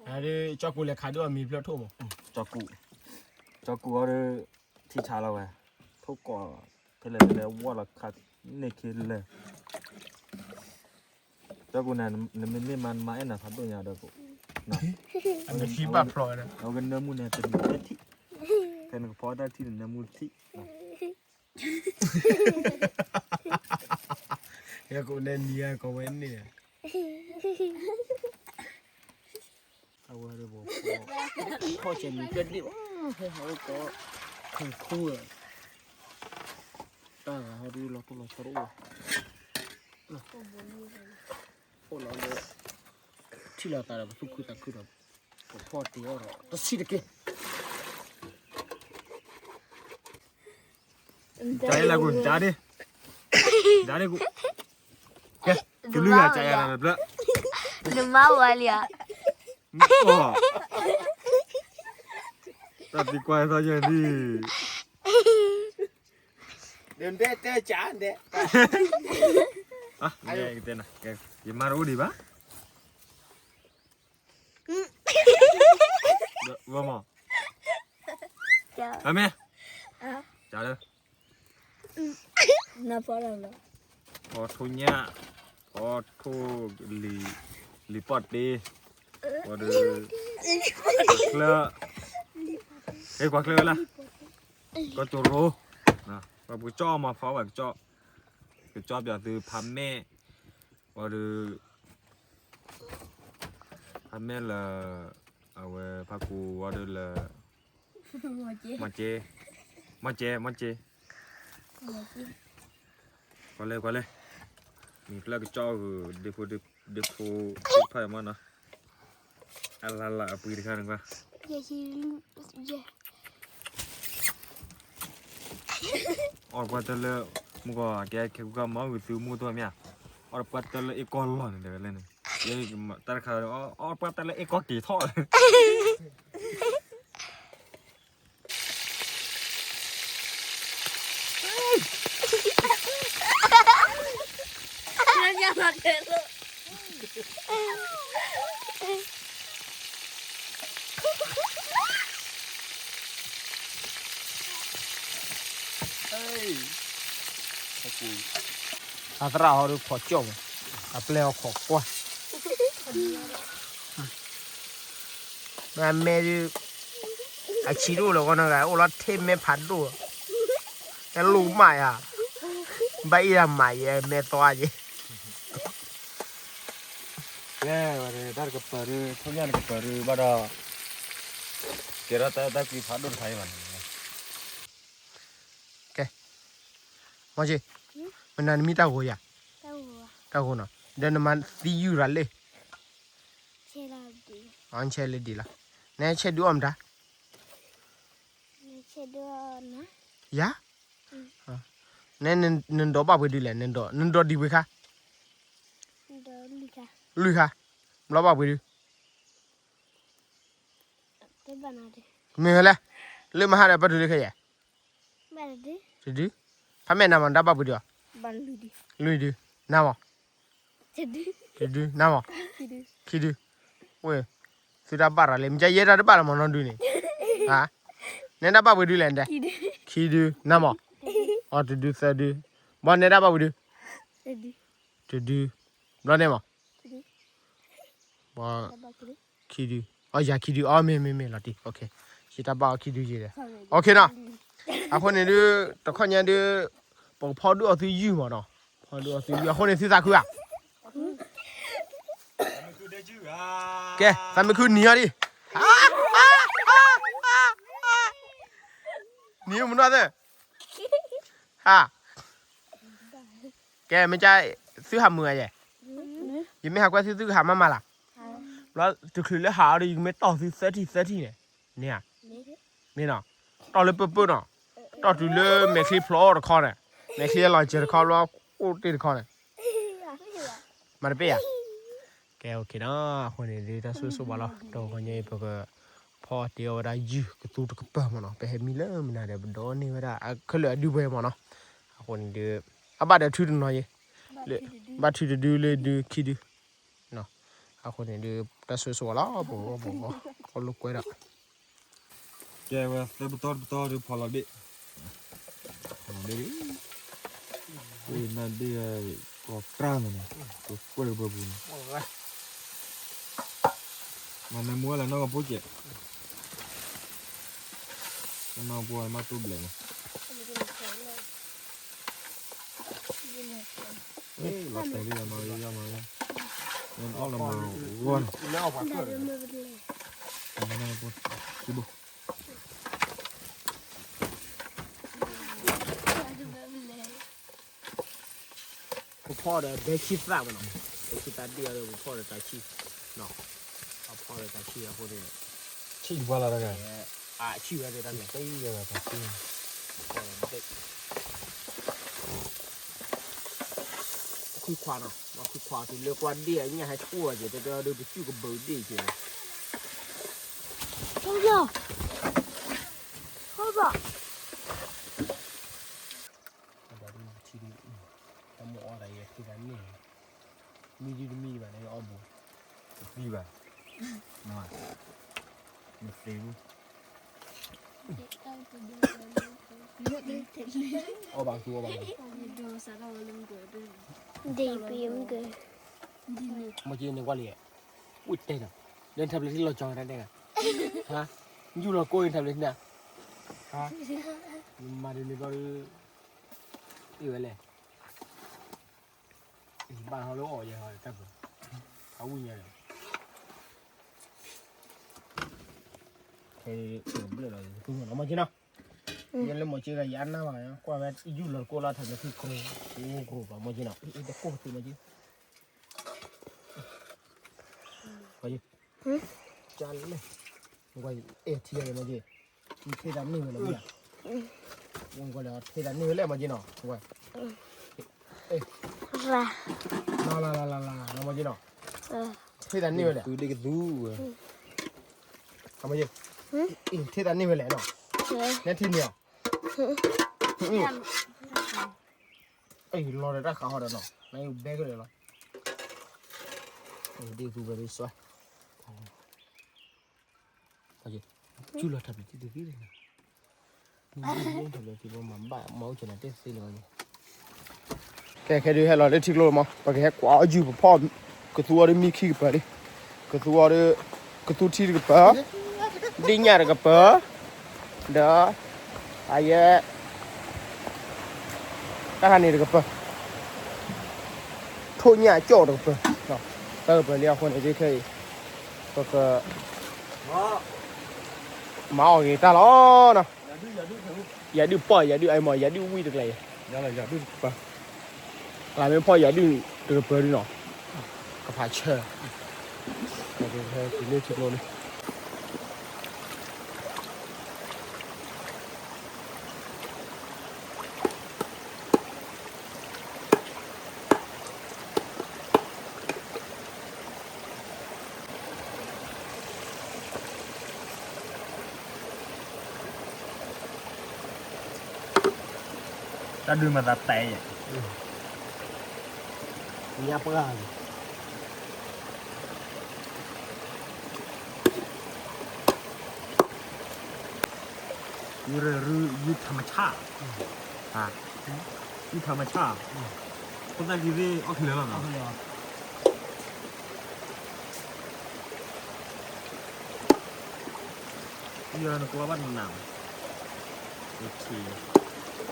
အဒုး ကၠီၣ်ကိၣ်လဲၤခးဒုးအီၤမံၤဖျၢၣ်ထိၣ်မး, ကၠီၣ်ကိၣ်, ကၠီၣ်ကိၣ်အီၤဒုး ထံဆါလီၤဝဲ, ထိၣ်ကိး, ဖဲလဲၣ်ဖဲလဲၣ်ဝီလီၤခး, န့ၢ်ခ့လဲၣ် ကၠီၣ်ကိၣ်န့ၣ် နမ့ၢ်န့ၢ်မါနမါအဲၣ်နၤဖးဒိၣ်ညါဒီးကိး, အဝဲကနၢမူန့ၣ် တနံၤတထံၣ်, ဖဲနကဖီတၢ်ထံၣ်နနၢမူတထံၣ်, ယကိးန့ၣ်နံၤအကီဝဲန့ၣ်, အဝဲဒၣ်ဘီ, ဖီၣ်ဆဲးမံၤကၢၣ်ဒ့ၣ်ဘၣ်, ဟဲဟးအိၣ်ကီ, ခံခူ, တၢ်ဂၤဟီဒုးလီၤတိၢ်လီၤဆီတအိၣ်ဘၣ်, အိၣ်လီၤလၢ, ထံၣ်လီၤသးဒီးပသူၣ်ခုသးခုဒီး, ပဖီၣ်တ့ၢ်အီၤဒီး တဆံးတက့ၢ် ကၠါလၢကူ, ကၠါဒ့, ကၠါဒ့ကူ, ကဲ, တူလုၢ်ဂၤကၠါယၤလၢဖျၢၣ်, နမါဝဲလံဧါ, တၢ်သံကွၢ်သီယၤဒ်, ဒဲတဲကၠါဒဲ, ယမါတအိၣ်ဒံးဘၣ် ဝဲမး, အမ့ၢ်, ကၠါလၢ, အီထိၣ်ညၣ်, အီထိၣ်, လံၤပီၣ်တ့, ဝဲဒၣ်, ကျၢၢ်, ဟဲကွၢ်ကျၢၢ်ဝဲလၢ, ကီၢ်ကၠိရိ, ပကကၠီမၤဖီဝဲကကၠီ, ကကၠီပၠးသုဖးမဲာ်, ဝဲဒၣ်, ဖးမဲာ်လၢ, အဝဲဖးကူဝဲဒၣ်လၢ, မၤကဲ, မၤကဲ, မၤကဲ, ကွၢ်လဲၣ်ကွၢ်လဲၣ်, မ့ၢ်ဖျၢၣ်ကကၠီဧိၤ, ဒ့ဖိ, ဒ့ဖိ, ဖးမးနီၤ, အလၢ်လၢ်အပှ့ၤတခါန့ၣ်ကွၢ် အီၣ်တပှၢ်တၢၢ်လၢ, မုၢ်ကီၢ်ကဲခဲကူကမၤဂုာ်သုမုၢ်တမ့ၢ်ဧါ, အီၣ်တပှၢ်တၢၢ်လၢအ့ၣ်ကီၢ်လီၢ်န့ၣ်တဲဝဲလၢန့ၣ်, တၢ်တခါ အီၣ်ပှၢ်တၢ်လၢအ့ၣ်ကီၢ်က့ၤထီၣ် အသရၣ်ဟီဒုးခိးကၠီၣ်မး, အပျဲၢ်ဟီခိးကွၢ်, မ့ၢ်မဲဒုး အဆံးတအိၣ်လၢၤဃီနီၤ, အိၣ်လီၤထဲမဲဖးဒိၣ်, ဟဲလိၣ်မးယၤ, ဘၣ်အ့ၣ်ဒၣ်မးယဲ မဲသီက့ၤ ကဲဝဲတၢ်တကပၤဒုး ဖိညၣ်တကပၤဒုးဘၣ်ဒီး ကဲထီၣ်တၢ်အဲၣ်တၢ်ကွံဖးဒိၣ်တခါအံၤလီၤန့ၣ်, ကဲ, မီၢ်က့, မနၤနမံတၢ်ဂိၤယၤ, တၢ်ဂိၤနီၤ, ဒီးနမၤသံယုၢ်ရၤလ့ၣ်, အဆဲလၢဒံးလီၤ, နဆဲဒုးအီၣ်မတၤ, ယၤ နဲနဒိးဘၣ်ပှ့ၤဒုလဲၣ်, နဒိးဒံးပှ့ၤခါ, လွံၢ်ခါ, ဘျီဘၣ်ပှ့ၤဒု, မ့ၢ်ဝဲလဲၣ်, လၢမဟါဒီးပတုၤလၢခဲယဲၢ်, တဒု, ဖးမဲာ်နၤမး နတၢ်ဘၣ်ပှ့ၤဒုအီၤ, လွံၢ်ဒု, နၤမး, တဒု, နၤမး, ခံဒု, ဝဲ, သုတၢ်ဘၣ်ရၤလံ မ့ၢ်ကယဲၢ်တၢ်တဘၣ်လီၤမးနီဒုန့ၣ်, နဲတၢ်ဘၣ်ပှ့ၤဒုလဲၣ်, ခံဒု, နၤမး, အီၤတဒု သၢဒု, ဘီနဲတၢ်ဘၣ်ပှ့ၤဒု, တဒု, ဘျီန့ၣ်မး, ခံဒု, အီၤယၤခံဒု, အီၤမ့ၢ်မ့ၢ်မ့ၢ်လီၤတံၢ်, ယတၢ်ဘၣ်အီၤခံဒုယဲၢ်ဒီး, အီၤနီၤ, အဃိန့ၣ်ဒုး တခီညါဒုး ပကဖီဒုးအီၤသုယုၢ်မးနီၤ, ဖီဒုးအီၤသုယုၢ် အဃိန့ၣ်သုသးခုဧါ ကဲ သးမုၢ်ခုနံၤအီၤဒံး, နံၤမနုၤသ့ၣ်, ဟါ, ကဲ မ့ၢ်က သုဟးမုာ်ဧါယဲၢ်, ယမ့ၢ်ဟးကွၢ်သု သုကဟးမၤမၤလၢ်, ဘျီတချုးလၢဟးအီၤဒီး ယကမ့ၢ်တီၢ်သုသၢထံၣ်သၢထံၣ်န့ၣ်, န့ၣ်ဧါ, မ့ၢ်နီၤ, တီၢ်လၢပၢပၢနီၤ, တီၢ်တုၤလၢမဲာ်ချံဖျိးတခီန့ၣ်, မဲာ်ချံအလီၤစဲၤတခီ ဘျီအိၣ်တ့ၢ်တခီန့ၣ် မၤတပ့ၢ်ဧါ, ကဲ အိၣ်ခ့နီၤ, အဃိန့ၣ်ဒုး တၢ်ဆိၣ်ဂ့ၤဆိၣ်ဝါလီၤ, တဂီၤညါအံၤ ပကဖီတ့ၢ်အီၤဝဲဒၣ်ယုၢ်ကသူတကပၤမ့ၢ်နီၤ, ပဟဲမံလၢမနုၤဒီး ပဒိးန့ၢ်ဝဲဒၣ် ခဲလၢာ်အဒုးပှဲၤမ့ၢ်နီၤ, အဃိန့ၣ်ဒုး အဘၣ်ဒီးထုတနီၤယဲၢ်, ဘၣ်ထုတဒုလၢဒုးခံဒု, အဃိန့ၣ်ဒုး တၢ်ဆိၣ်ဂ့ၤဆိၣ်ဝါလီၤ, ပအိၣ်ပအိၣ် ပလိာ်ကွဲဒီး ကဲဝဲသၢပတီၢ်တပတီၢ်ဒုးဖီလီၤဒ့ၣ်, ဖီလီၤဒ့ၣ်, ဝဲနဒ့ၣ်, ကီၢ်ပြၢ်မ့ၢ်န့ၣ်, ကကွဲၢ်ကပၢပူၤန့ၣ်, မၤနၢမူဝဲလၢနီၢ်ကဖိကဲး, နီၢ်ကဖိမၤတိၢ်ဘျဲးမး လီၤတဲာ်လံမၤလံယမၤလံ, အီၣ်လီၤမၤဂီၢ်န့ၣ်, ပဖီၣ်ဒီးဘဲဆံသၣ်မ့ၢ်နီၤ, ဘဲဆံသၣ်ဒ့ၣ်အီၤဒီးပဖီၣ်ဒီးတၢ်ဆံၣ်, ပဖီၣ်ဒီးတၢ်ဆံၣ်အဃိန့ၣ်, ဆံၣ်ယပှၤလီၤတဂၤ, အဆံၣ်ဝဲဒၣ်တၢ်န့ၣ်, ခွံခွါနီၤ, ခွံခွါတုၤလၢကွၢ်ဒ့ၣ်အညၣ်ဟဲဆှိၣ်အီၤက့ၤ တဲတဲအီၤဒုး ပစုၣ်ကဘုးဒ့ၣ်က့ၤလီၤ, တၢ်မိၣ်အီၣ်တၢ်ယဲၤဖံးတၢ်န့ၣ်, မံဒုတမံဘၣ်န့ၣ်အီၣ်ဘိ, တသံဘၣ်, နသ့ဘူး, အီၣ်ဘၣ်သူအီၣ်ဘၣ်သူ, ဒ်ပံမက, မ့ၢ်က့န့ၣ်ကွၢ်လံ, ဝံၣ်တဲဒီး, လၢထါဘျဲထံလီၤကီတၢ်တဲဂၤ, ဟါ, ယူၢ်လီၤကိးအံၤထါဘျဲထံန့ၣ်, ဟါ, မၤဒ်န့ၣ်ဘျီဒုး, အ့ၣ်ဝဲလဲၣ် ဘၣ်ဟီလၢအီၣ်ယဲဟီတၢ်ပၢၢ်, အဝံၣ်ညါဒီး, ခဲအံၤဘျၢၣ်လီၤ, မ့ၢ်က့နီၤ, ယဲလၢမ့ၢ်က့ဒီးယအါနၢ်ဘၣ်, ကွၢ်ဝဲယူၢ်လီၤကိးလၢ ထါဘျဲထံကျိ, ကျိဘၣ်မ့ၢ်က့နီၤ, တကိၢ်သုမ့ၢ်က့ ကလဲၣ်, အဲၣ်ထံယဲၢ် မ့ၢ်က့, ထံတၢ်န့ၢ်ဝဲလၢမ့ၢ်, ဝံၤကလဲၣ် ထံတၢ်န့ၢ်ဝဲလၢမ့ၢ်က့နီၤ, လၢလၢလၢလၢလၢ မ့ၢ်က့နီၤ, ထံၣ်တၢ်န့ၢ်ဝဲလဲၣ်, သူဒ်ကသူဝဲ, အမယ့, ထံၣ်တၢ်န့ၢ်ဝဲလဲၣ်နီၤ, နဲထံၣ်န့ၢ်အီၤ, အလီၤဒီးတၢ်ဃးဟီဒီးနီၤ, နဘဲကလဲာ်လီၤ, ဒ်သူဝဲဒ်စွဲ, ကၠူလီၤထးပျံၤတံၢ်တဂ့ၤန့ၣ်, မ့ၢ်ဘၣ်မၤအိၣ်ကနၤတသ့လၢၤဘၣ်န့ၣ်, ကဲခဲဒုးဟဲလီၤလၢထံကျိမး ပကဟဲကွၢ်အီၣ်ယုၢ်ပဖီၣ်, ကသူအီၤဒ်မံခံကပၤလံ, ကသူအီၤဒ်, ကသူထံတကပၤ, ဒ်ညၣ်တကပၤ, ဒီး, အယဲ တၢ်ဟးန့ၣ်တကပၤ, ထိၣ်ညၣ်ကၠီၣ်တကပၤ, တၢ်ကပၤလံအဃိန့ၣ် ဒ်ခဲအံၤ, ပက မၤအီၣ်ဂ့ၤတၢ်လီၤနီၤ, ယၤဒုၣ်ပီၢ်ယၤဒုၣ်အမး ယၤဒုၣ်ဝံၣ်တကျဲၤ, ယၤဒုၣ်တကပၤ, လၢမ့ၢ်ဖီၣ်ယၤဒုၣ်တကပၤဒုနီၤ, ကဖးဆၢ, တုၤလၢထံကျိန့ၣ် တၢ်ဒုးမၤသးတဲယဲၢ်, ညါပှၢ်လံ, ယူရရူယူထမဆၣ်, ယူထမဆၣ်, ဖိသၣ်ခံသ့ၣ်အီၣ်ခဲလၢာ်လီၤနီၤ. ယနကျီဘၣ်နၤ,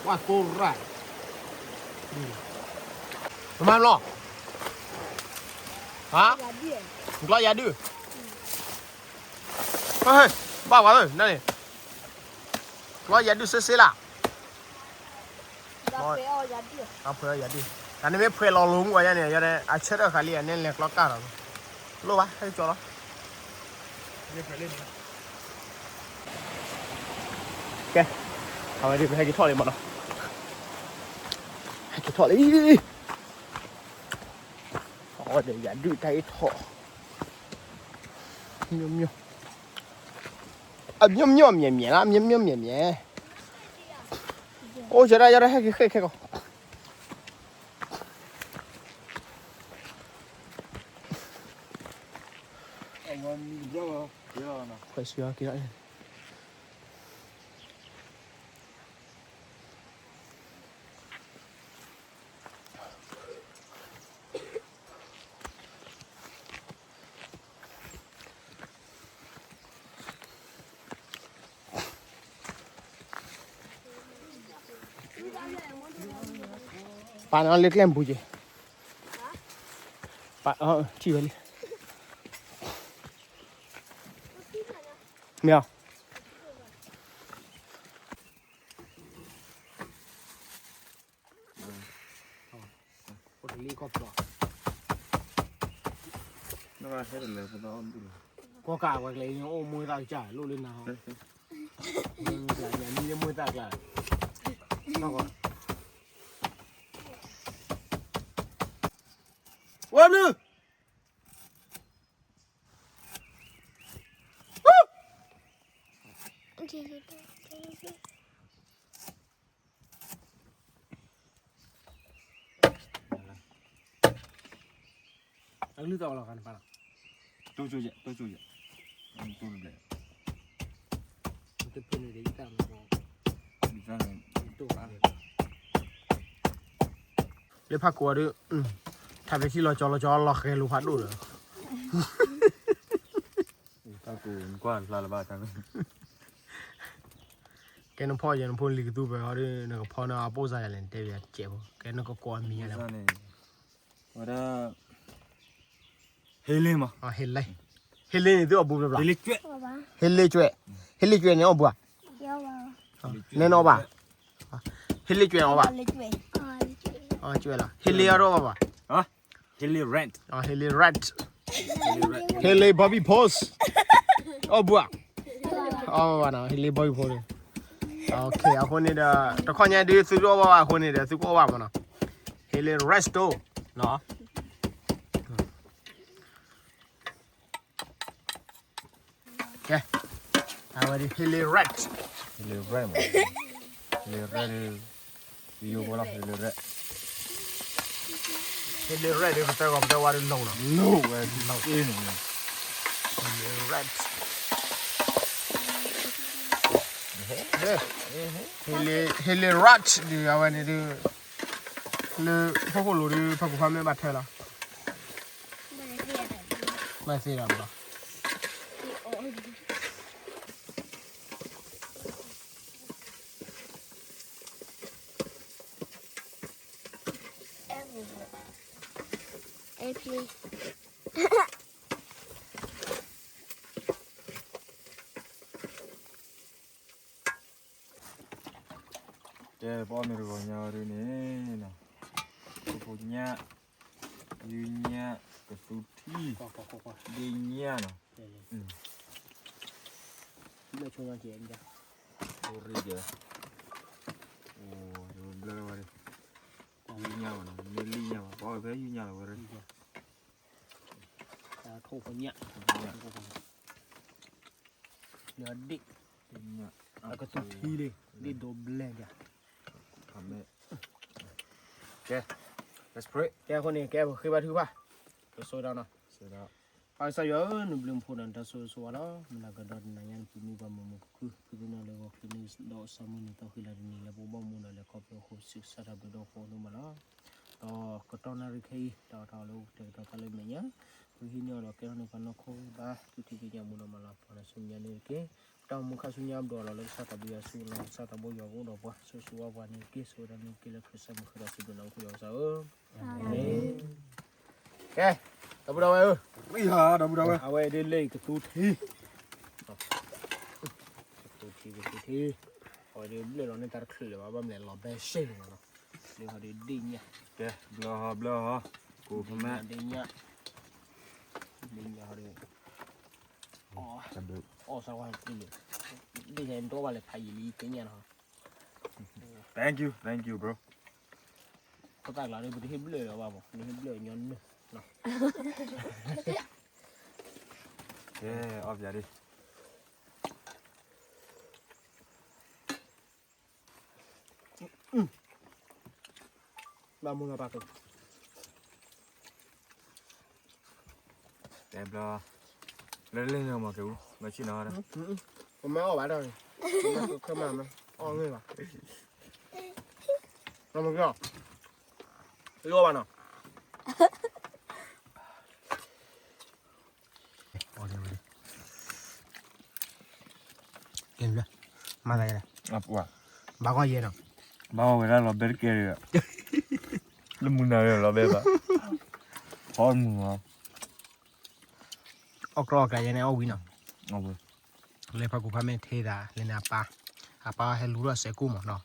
ဝါသိရၣ်, မမၤလီၤ, ဟါ, နကျီယၤဒုၣ်, ဘၣ်ဝဲနန့ၣ်, ကျီယၤဒုၣ်စ့စ့လၢ် အဖှဲးယၤဒုၣ်, တၢ်န့ၣ်မ့ၢ်ဖှဲးလီၤလိာ်မူအီၤယါန့ၣ် ယါန့ၣ် အဆၢထၢၣ်ဃာ်လံ အန့ၣ်လဲၤကျီကၢ်လီၤ, လိၣ်ဘၣ် ဟဲကၠီလီၤ, ကဲ, အဝဲဒ်ပဟဲက့ၤထီၣ်လံမးနီၤ, ဟဲက့ၤထီၣ်လံ, အဝဲဒီးယၤဒုၣ်တၢ်အ့ၣ်ထီၣ်, မျိုးမျိုး, အမျိုးမျိုးမြင်မြင်လား မျိုးမျိုးမြင်မြင်, အိၣ်စရၣ် ယရဟဲက့ၤဃဲခဲကီး, ခွဲးဆံအီၤက့ၤ, ပာ်နီၤလၢကျဲမပူၤက့ၤ, ပာ်, ထံၣ်ဝဲလံ, မ့ၢ်, အိၣ်တလံကီၢ်ပျီ, ကီၢ်ကးဝဲကျဲ အိၣ်မူသၣ်ကစၢ် လိၣ်လၢနၤဟီ, မံလၢမူသၣ်ကျါ, ဝဲနုၤ အလုၢ်သီၣ်လီၤဂၤနပၢ်လီၤ, တိၢ်ကၠိယဲၢ်, တိၢ်ကၠိယဲၢ်, တိၢ်တဘျဲၣ်, တဖုန့ၣ်ဒီးယတၢ်မၤ, လၢဖးကိးအီၤဒီး, ထးဖဲထံလီၤကၠီလီၤကၠီလီၤဃဲလိာ်ဖးဒိၣ်ဒီး, တၢ်ကိးနကွၢ်တဖျါလၢၤဘၣ်တၢ်, ကဲနဖီၣ်ယဲၢ်နဖိလံၤကသူပၢၤအီၤဒီး နကဖီနအပိၢ်စါယၤလဲၣ် နတဲဘၣ်ယၤတကဲးဖိ ကဲနကကိးအမံၤယၤလဲၣ်, ဝဲဒၣ် ဟ့လ့မး, ဟ့လ့, ဟ့လ့န့ၣ်သုအီၣ်ဘူးဘျီဘျီ, ဟ့လ့ကွဲး, ဟ့လ့ကွဲးန့ၣ်အီၣ်ဘူးဧါ, နဲနအီၣ်ဘၣ်, ဟ့လ့ကွဲးအီၣ်ဘၣ်, ကွဲးလီၤ, ဟ့လ့အီၣ်တအီၣ်ဘၣ်ဘၣ်, ဟ့လ့ red, ဟ့လ့ red, ဟ့လ့ Bobby Post အီၣ်ဘူးဧါ, အီၣ်ဘၣ်နီၤ ဟ့လ့ Bobby Post, အဃိန့ၣ်ဒီး တခီညါဒ်သုတအီၣ်ဘၣ်ဘၣ်အဃိန့ၣ်ဒီး သုကအီၣ်ဘၣ်မးနီၤ, ဟ့လ့ Resto နီၤ, ကဲ, အဝဲဒၣ် ဟ့လ့ red, ဟ့လ့ red မး, ဟ့လ့ red ဒ်, ယိဖိလီၤ ဟ့လ့ red, ဟ့လ့ red ဒ် ပတဲဂီၤပတဲဝါဒ်လီၤနီၤ, လီၤဝဲလီၤအ့ၣ်န့ၣ်, ဟ့လ့ red, ဟ့လ့ red ဒ်အဝဲန့ၣ်ဒ်, လၢဟီၣ်ခိၣ်လိၤဒ် ဖးကူဖးမဲဘၣ်ထဲလီၤ, ဘၣ်သ့ဒီးဘၣ် တဲပအီၣ်မ့ၤတဂီၤညါဝဲဒ်န့ၣ်, ခိၣ်ညၣ်, ယုၢ်ညၣ်, ကသူထံ, ဒ့ၣ်ညၣ်နီၤ, ဘျၢဆိကဲ, အိၣ်ရံၣ်ကဲ, အိၣ်ဘျၢဝဲဒၣ်, ယုၢ်ညၣ်ဘၣ်နီၤ, မ့ၢ်လံၣ်ညၣ်ဘၣ် ပအီၣ်ဖဲယုၢ်ညၣ်လီၤဝဲဒၣ်, ခိၣ်ညၣ်, လၢဒ့ၣ်, အကသူထံလံ, ဒ့ၣ်ဒိဘျဲၣ်ဒၣ်, ကဲ, let's pray, ကဲအဃိန့ၣ် ကဲပဃ့ဘါထုကဖၣ်, ပဆိၣ်ဒၣ်နီၤ, ပၢ်ကစၢ်ယွၤဧၢ, နဘျုးနဖှိၣ်ဒီးနတၢ်ဆိၣ်ဂ့ၤဆိၣ်ဝါလီၤ, မုၢ်လၢ်ကဒီးတနၤညါ နပူၤမုၢ်ပှၢ်မုာ်မုာ်ခုၣ်ခုၣ်, ဖုသနၢၣ်လၢဂီၤချ့န့ၣ်ဒီး ဆၢမုၢ်နံၤသီဃံလၤတနံၤလၢပအိၣ်ဘၣ်မူဒီး လဲၤခီဖျိအဃိ ဆံးစၢ်တၢ်ဘျုးဒီးဃိဒိၣ်မးလီၤ. ဒီးကတီၢ်နၣ်ရံၣ်ခဲအံၤ တၢ်အီၣ်တၢ်အီလၢအိၣ်ကတဲာ်ကတီၤသးလၢမဲာ်ညါ, ပဟံးန့ၢ်အီၤဒီးကဲထီၣ်န့ၢ်ပှၤနီၢ်ခိဘါ သူၣ်ထံသးညၣ်မူဒီးမၤလၤပှၤဒီးဆူညါန့ၣ်တက့ၢ်. တၢ်အိၣ်မူခါဆူညါဘျီလီၤလၢကစၢ်သးဘိယွၤစုလီၤ, ကစၢ်သးဘိယွၤကအိၣ်ဒီးပှၤ ဆိၣ်ဂ့ၤဆိၣ်ဝါပှၤန့ၣ်တက့ၢ်, ဆိၣ်ဂ့ၤဒၣ်န့ၣ်တက့ၢ် လၢခရံာ်စၢ်မုၣ်ဃ့ဒီးစံးဘျုးနၤအိၣ်ဃုာ်ဒီးကစၢ်ဧၢ, အၤမ့ၣ်. ကဲ, ဒီပုၢ်ဒီဝဲၢ်ဧၢ, ဒီပုၢ်ဒီဝဲၢ်, အဝဲဒၣ်လၢကသူထံ, ကသူထံ, ကသူထံ, အဝဲဒၣ်ဘျၢလီၤန့ၢ်တၢ်တချုးလၢၤဘၣ်, ဘၣ်မနုၤလဲၣ် လီၤဘဲရှဲလီၤနီၤ, လၢဟီဒ်ဒ့ၣ်ညၣ်, ကဲ, ဘျၢဟီ, ဘျၢဟီ, ကိးဖမဲ, ဒ့ၣ်ညၣ်, ဒ့ၣ်ညၣ်ဟီဒ်, အီၣ်စၢ်ဝါတံၢ်လံ, ဒ့ၣ်ညၣ်ဒိၣ်ဘၣ်လဲၤဖးယံာ်လံ ဒ့ၣ်ညၣ်နီၤ, thank you, thank you bro. ခိၣ်သၣ်ကျါဒီး ပတဟ့ၣ်ဘျၢလၢၤဘၣ်မး, နဟ့ၣ်ဘျၢညီနုၢ်နီၤ, ကဲ, အီၣ်ပၠးဒ် ဘၣ်မူလီၤပာ်က့ၤ, တဲဘျီ, လၢလၢန့ၣ်မၤက့ၤအူ, မ့ၢ်ဆ့ၣ်နီၤ, ပမ့ၢ်အီၣ်ဘၣ်ဒီး, ပမ့ၢ်ကမၤမ့ၢ်, အီၣ်န့ၢ်ဘၣ်, မ့ၢ်က့ၤ, လီၤဘၣ်နီၤ. ကဲ, မၤသးယဲလဲၣ်, ဘၣ်ဂီၢ်ယဲနီၤ, ဘၣ်ဂီၢ်ဝဲဒၣ်လီၤဘဲတကဲဒီး, လၢမုၢ်နၤလီၤဘဲဘၣ်, ဟီမုၢ်မး, အီၣ်ကြီအီၣ်ကျါယဲန့ၣ် အီၣ်ဝံၤနီၤ, လၢဖးကူဖးမဲာ်ထဲသး လၢန့ၣ်အပၢ်, အပၢ်ဟဲလူၤထီၣ်စဲးကိၣ်မးနီၤ,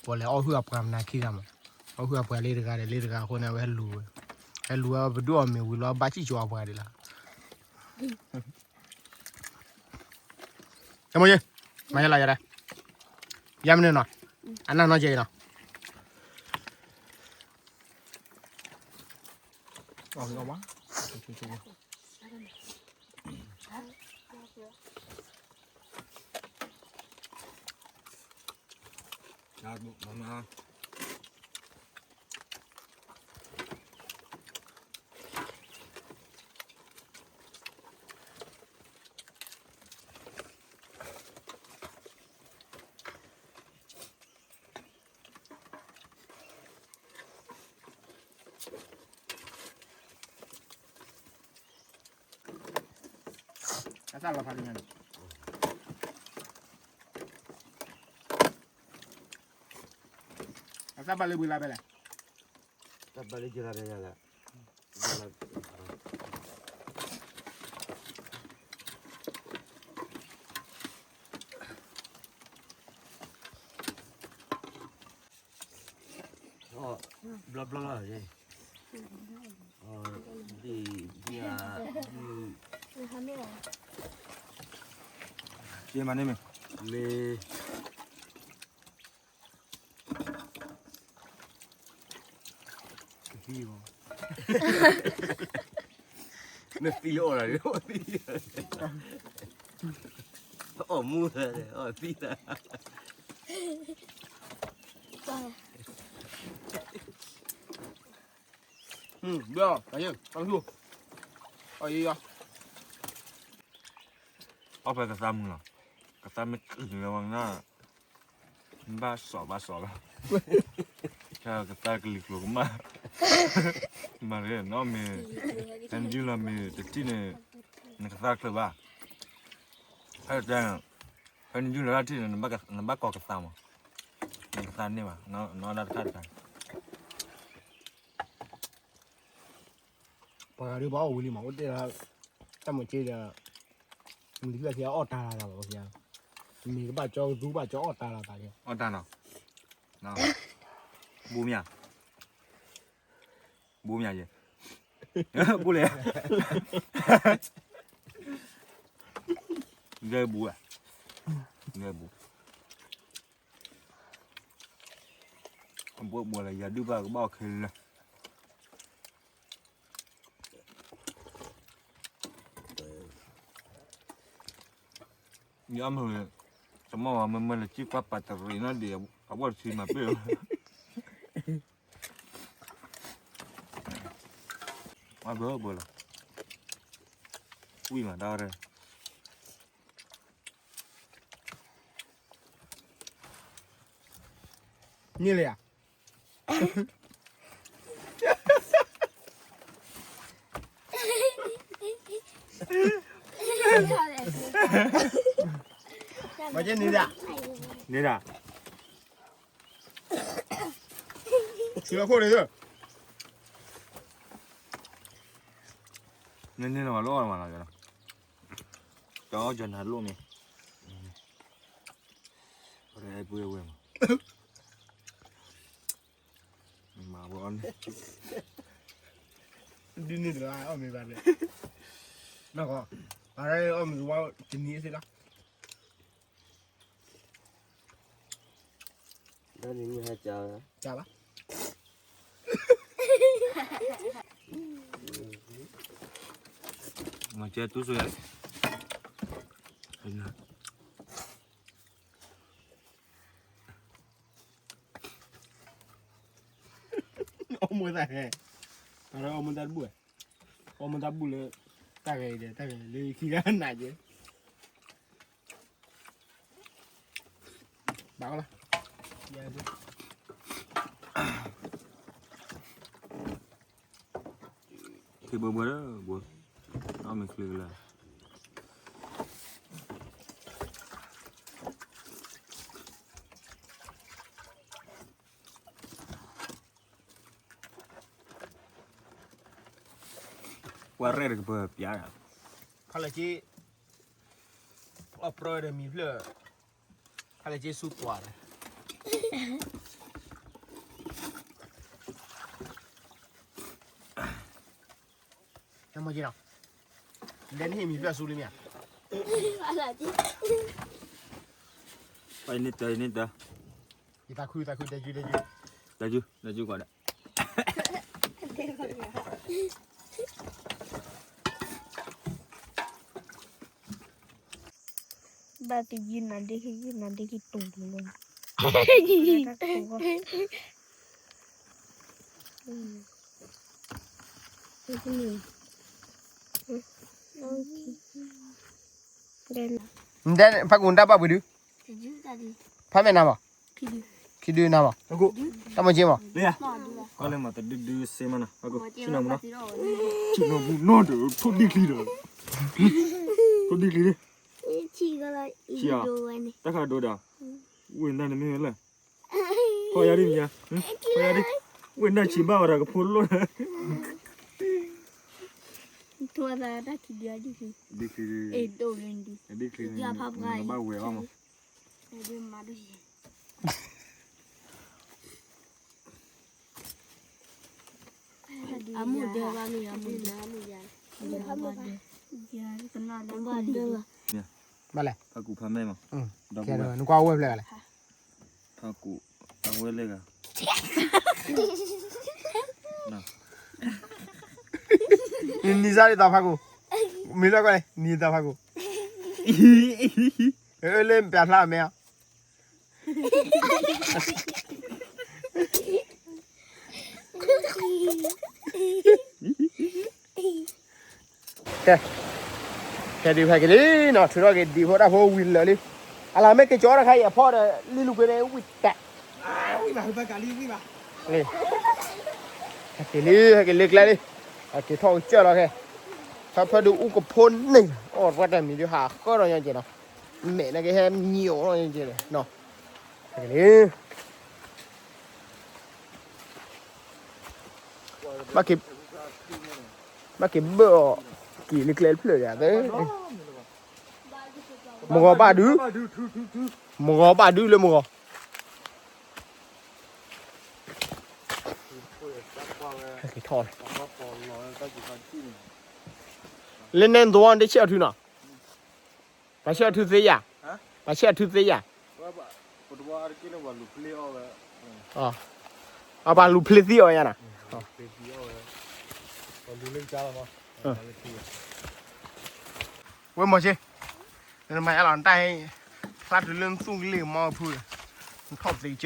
ပှၤလဲၤအီၣ်ဟုၣ်အပှၤမနၤခံဂၤမး, အီၣ်ဟုၣ်အပှၤလၢတဂၤဒီးလၢတဂၤအဃိန့ၣ် အဝဲဟဲလူၤဝဲ, ဟဲလူၤဝဲပဒုးအီၣ်မ့ၤဝံၤလီၤ ဘၣ်စံၣ်ကၠီၤအပှၤဒံးလီၤ. ကဲမိၢ်ယ့, မၤယဲလီၤယဲဒၣ်, ယဲမနုၤနီၤ, အနၢ်နီၢ်ကဲအံၤနီၤ. အသၣ်လီၤဖးဒိၣ်ညါန့ၣ်, အသၣ်ဘၣ်လၢဘှံးလါဖဲလဲၣ်, တၢ်ဘၣ်လၢကလါဖဲလဲၣ်. ဘျီဘျီလီၤ, ဒ်, ဒ်, မ့ၢ်, နသံလၢအီၣ်ဒၣ်, အီၣ်မူ, အီၣ်သံ, ဘၣ်, အီၣ်ယံၤ, အီၣ်ဖဲကသါမုာ်လီၤ, ကသါမ့ၢ်ကလၢၤဝဲန့ၣ် ဘၣ်စီၣ်ဘၣ်စီၣ်လီၤ, ကသါကလံၤကျိၤကမၣ်, မၤရနီၣ်မ့ၢ်, ဟဲနယုၢ်လီၤမ့ၢ်တထံၣ်န့ၣ်, နကသါချၢးဘၣ်, ဟဲတဲ, ဟဲနယုၢ်လီၤတထံၣ်န့ၣ်, နဘၣ်ကိးကသါမး, နကသါန့ၢ်ဘၣ်, နီၢ်ဒၣ်တခါတခါ ပှၤဂၤဒုးပှၤအီၣ်ဝံၤလံမး, အိၣ်တဲလၢ, တၢ်မၤစ့ဒီး, မုၢ်တဖျၢၣ်ဖဲအီၣ်တၢ်လီၤသးဘၣ်ဖဲ, မ့ၢ်ကဘၣ်ကၠီကသူဘၣ်ကၠီအီၣ်တၢ်လီၤသးဖဲ, အီၣ်တၢ်နီၤ, ဘိမ့ၢ်ဧါ, ဘိမ့ၢ်ဧါယဲ, ဘိလဲၣ်, ယဲဘိဧါ, ယဲဘိ အဘိဘိလၢယၤဒုးဘၣ်ကဘၣ်အီၣ်ခဲလၢာ်, ယအီၣ်မ့ၢ်, တမ့ၢ်ဝဲမ့မ့ၢ်လၢကံၣ်ကွၢ်ပာ်တရံးနီၣ်ဒံး, အဘိၣ်တဆံမၤပ့ၢ်လီၤ, အဘၢဘၢလီၤ, ဝံၣ်မးဒၣ်ရၢ န့ၣ်လၢယၤ, မၤကဲန့ၣ်ဒၣ်, န့ၣ်ဒၣ်, ဆူလီၤခိၣ်န့ၣ်, န့ၣ်န့ၣ်လီၤမၤလိအီၣ်မးလီၤ, ကၠီကၠီနၤလိၣ်မ့ၢ်, ပှဲၤဝဲမး, မၤဝဲအီၣ်န့ၣ်, ဒ်န့ၣ်တဂၤအီၣ်မ့ၢ်ဘၣ်လဲၣ်, နီၢ်ကီၢ်, အအီၣ်မ့ၢ်ဝဲတနံၤသ့လီၤ, တၢ်န့ၣ်မ့ၢ်ဟဲကၢ်, ကၢ်ဘၣ်, မၤကဲတူၢ်ဆိယၤ, အီၣ်မူတၢ်ဟဲ, အီၣ်မူတၢ်တဘူၣ်, အီၣ်မူတၢ်ဘူၣ်လၢ, တၢ်ဂဲၤအံၤဒီး တၢ်ဂဲၤလၢခံဂၤနးကဲ ဘၣ်ကလီၤ, ချ့ဘှဲဘှဲလၢဘှဲ, အီၣ်မ့ၢ်ချ့ကလၢာ်, ပှၤရဲၣ်တကပၤပျါ, ဖးလဲၣ်က့, အီၣ်ပြၢဒီးမံၤဖျၢၣ်, ဖးလဲၣ်က့ဆူသွးဒီး, တမ့ၢ်က့နီၤ, လဲၤနဟ့ၣ်မံၤဖျၢၣ်ဆူလံမ့ၢ်ဧါ, ပှၤအံၤန့ၣ်တၢ်အံၤန့ၣ်တၢ်, ယသးခုသးခု တဲကၠူတဲကၠူ, တဲကၠူတဲကၠူကွၢ်ဒီး ဘၣ်ကယုၢ်နၤဒ့ခံ ယုၢ်နၤဒ့ခံတူၢ်လီၤ, နတဲဖးကူၣ်နတၢ်ဘၣ်ပှ့ၤဒု, ဖးမဲာ်နၤမး, ခံဒုနၤမး, တၢ်မ့ၢ်က့မး, ကီၢ်လၢမးတဒုဒုစ့မးနီၤ, ဆ့ၣ်နီၤမူနီၤ, ဆ့ၣ်နီၤမူနီၤဒီး ထိၣ်ဒံၣ်ချံဒီး, ထိၣ်ဒံၣ်ချံ, တၢ်ခါဒိဒီး, ဝ့ၢ်နတၢ်နမ့ၢ်ဝဲလၢ ခီယၤဒ်မ့ၢ်ယၤ, ခီယၤဒ်, ဝဲနၢ်ဆံးဘၣ်ဝဲဒၣ်ကဖိလီၢ်, ဒ်ချံ, ဒ်ချံ, ဘၣ်ဝဲအီၤမး, အမူဒၢဘၣ်မ့ၢ်ယၤ, အမူဒၢ, ဘၣ်လဲၣ်, ဖးကူၣ်ဖးမဲာ်မး, နကွၢ်အိၣ်ဝဲဖျဲၣ်လဲၣ် ဖးကူၣ်, အဝဲလဲၤဂၤ, နံၤစၢ်ဒ်သိးဖးကူၣ်, မ့ၢ်လၢကွၢ်န့ၣ် နံၤသးဖးကူၣ်, လၢပျၢ်ဖျါအမဲာ် ကဲ, ခဲဒုးဖဲက့ၤလံနီၤ, ထုးထီၣ်က့ၤဒံးဖိတၢ်ဖိဝံၤလၢာ်လံ. အလၢမ့ၢ်က့ၤကၠီတခါအံၤအဖီဒီး လံလူၤကွ့န့ၣ် ဝံၤတၢ်, ဟဲက့ၤလံ ဟဲက့ၤလံကျဲလံ, ဟဲက့ၤထီၣ်ကစၢၢ်လီၤခဲ, ဖဲဖဲဒုးအူကဖိန့ၣ်, အီၣ်ပှၤတၢ်မံၤဒုးဟးဃၢထီၣ်ညီကဲနီၤ, မဲာ်န့ၣ်ကဟဲညိးထီၣ်ညီကဲနီၤ, ဟဲက့ၤလံ ဘၣ်က့ၤဘၢၣ်အီၤ, က့ၤလၢကျဲတဖျၢၣ်ဒီး, မဂီၤဘၣ်ဒု, မဂီၤဘၣ်ဒုလၢမဂီၤ, ဟဲက့ၤထီၣ်လံ, လၢနဲဒိတဆံၣ်အီၤထုနီၤ, ပှၤဆံၣ်အီၤထုသ့ယၤ, ပှၤဆံၣ်အီၤထုသ့ယၤ, အပှၤလူၤဖျ့သံအီၤယၤနီၤ, ဝဲမီၤက့, နမၤယါလီၤနတၢ်ဟဲ, ဖျါတုၤလၢနသူၣ်ကလ့ၢ်ကမီၤဖု, နထီၣ်သ့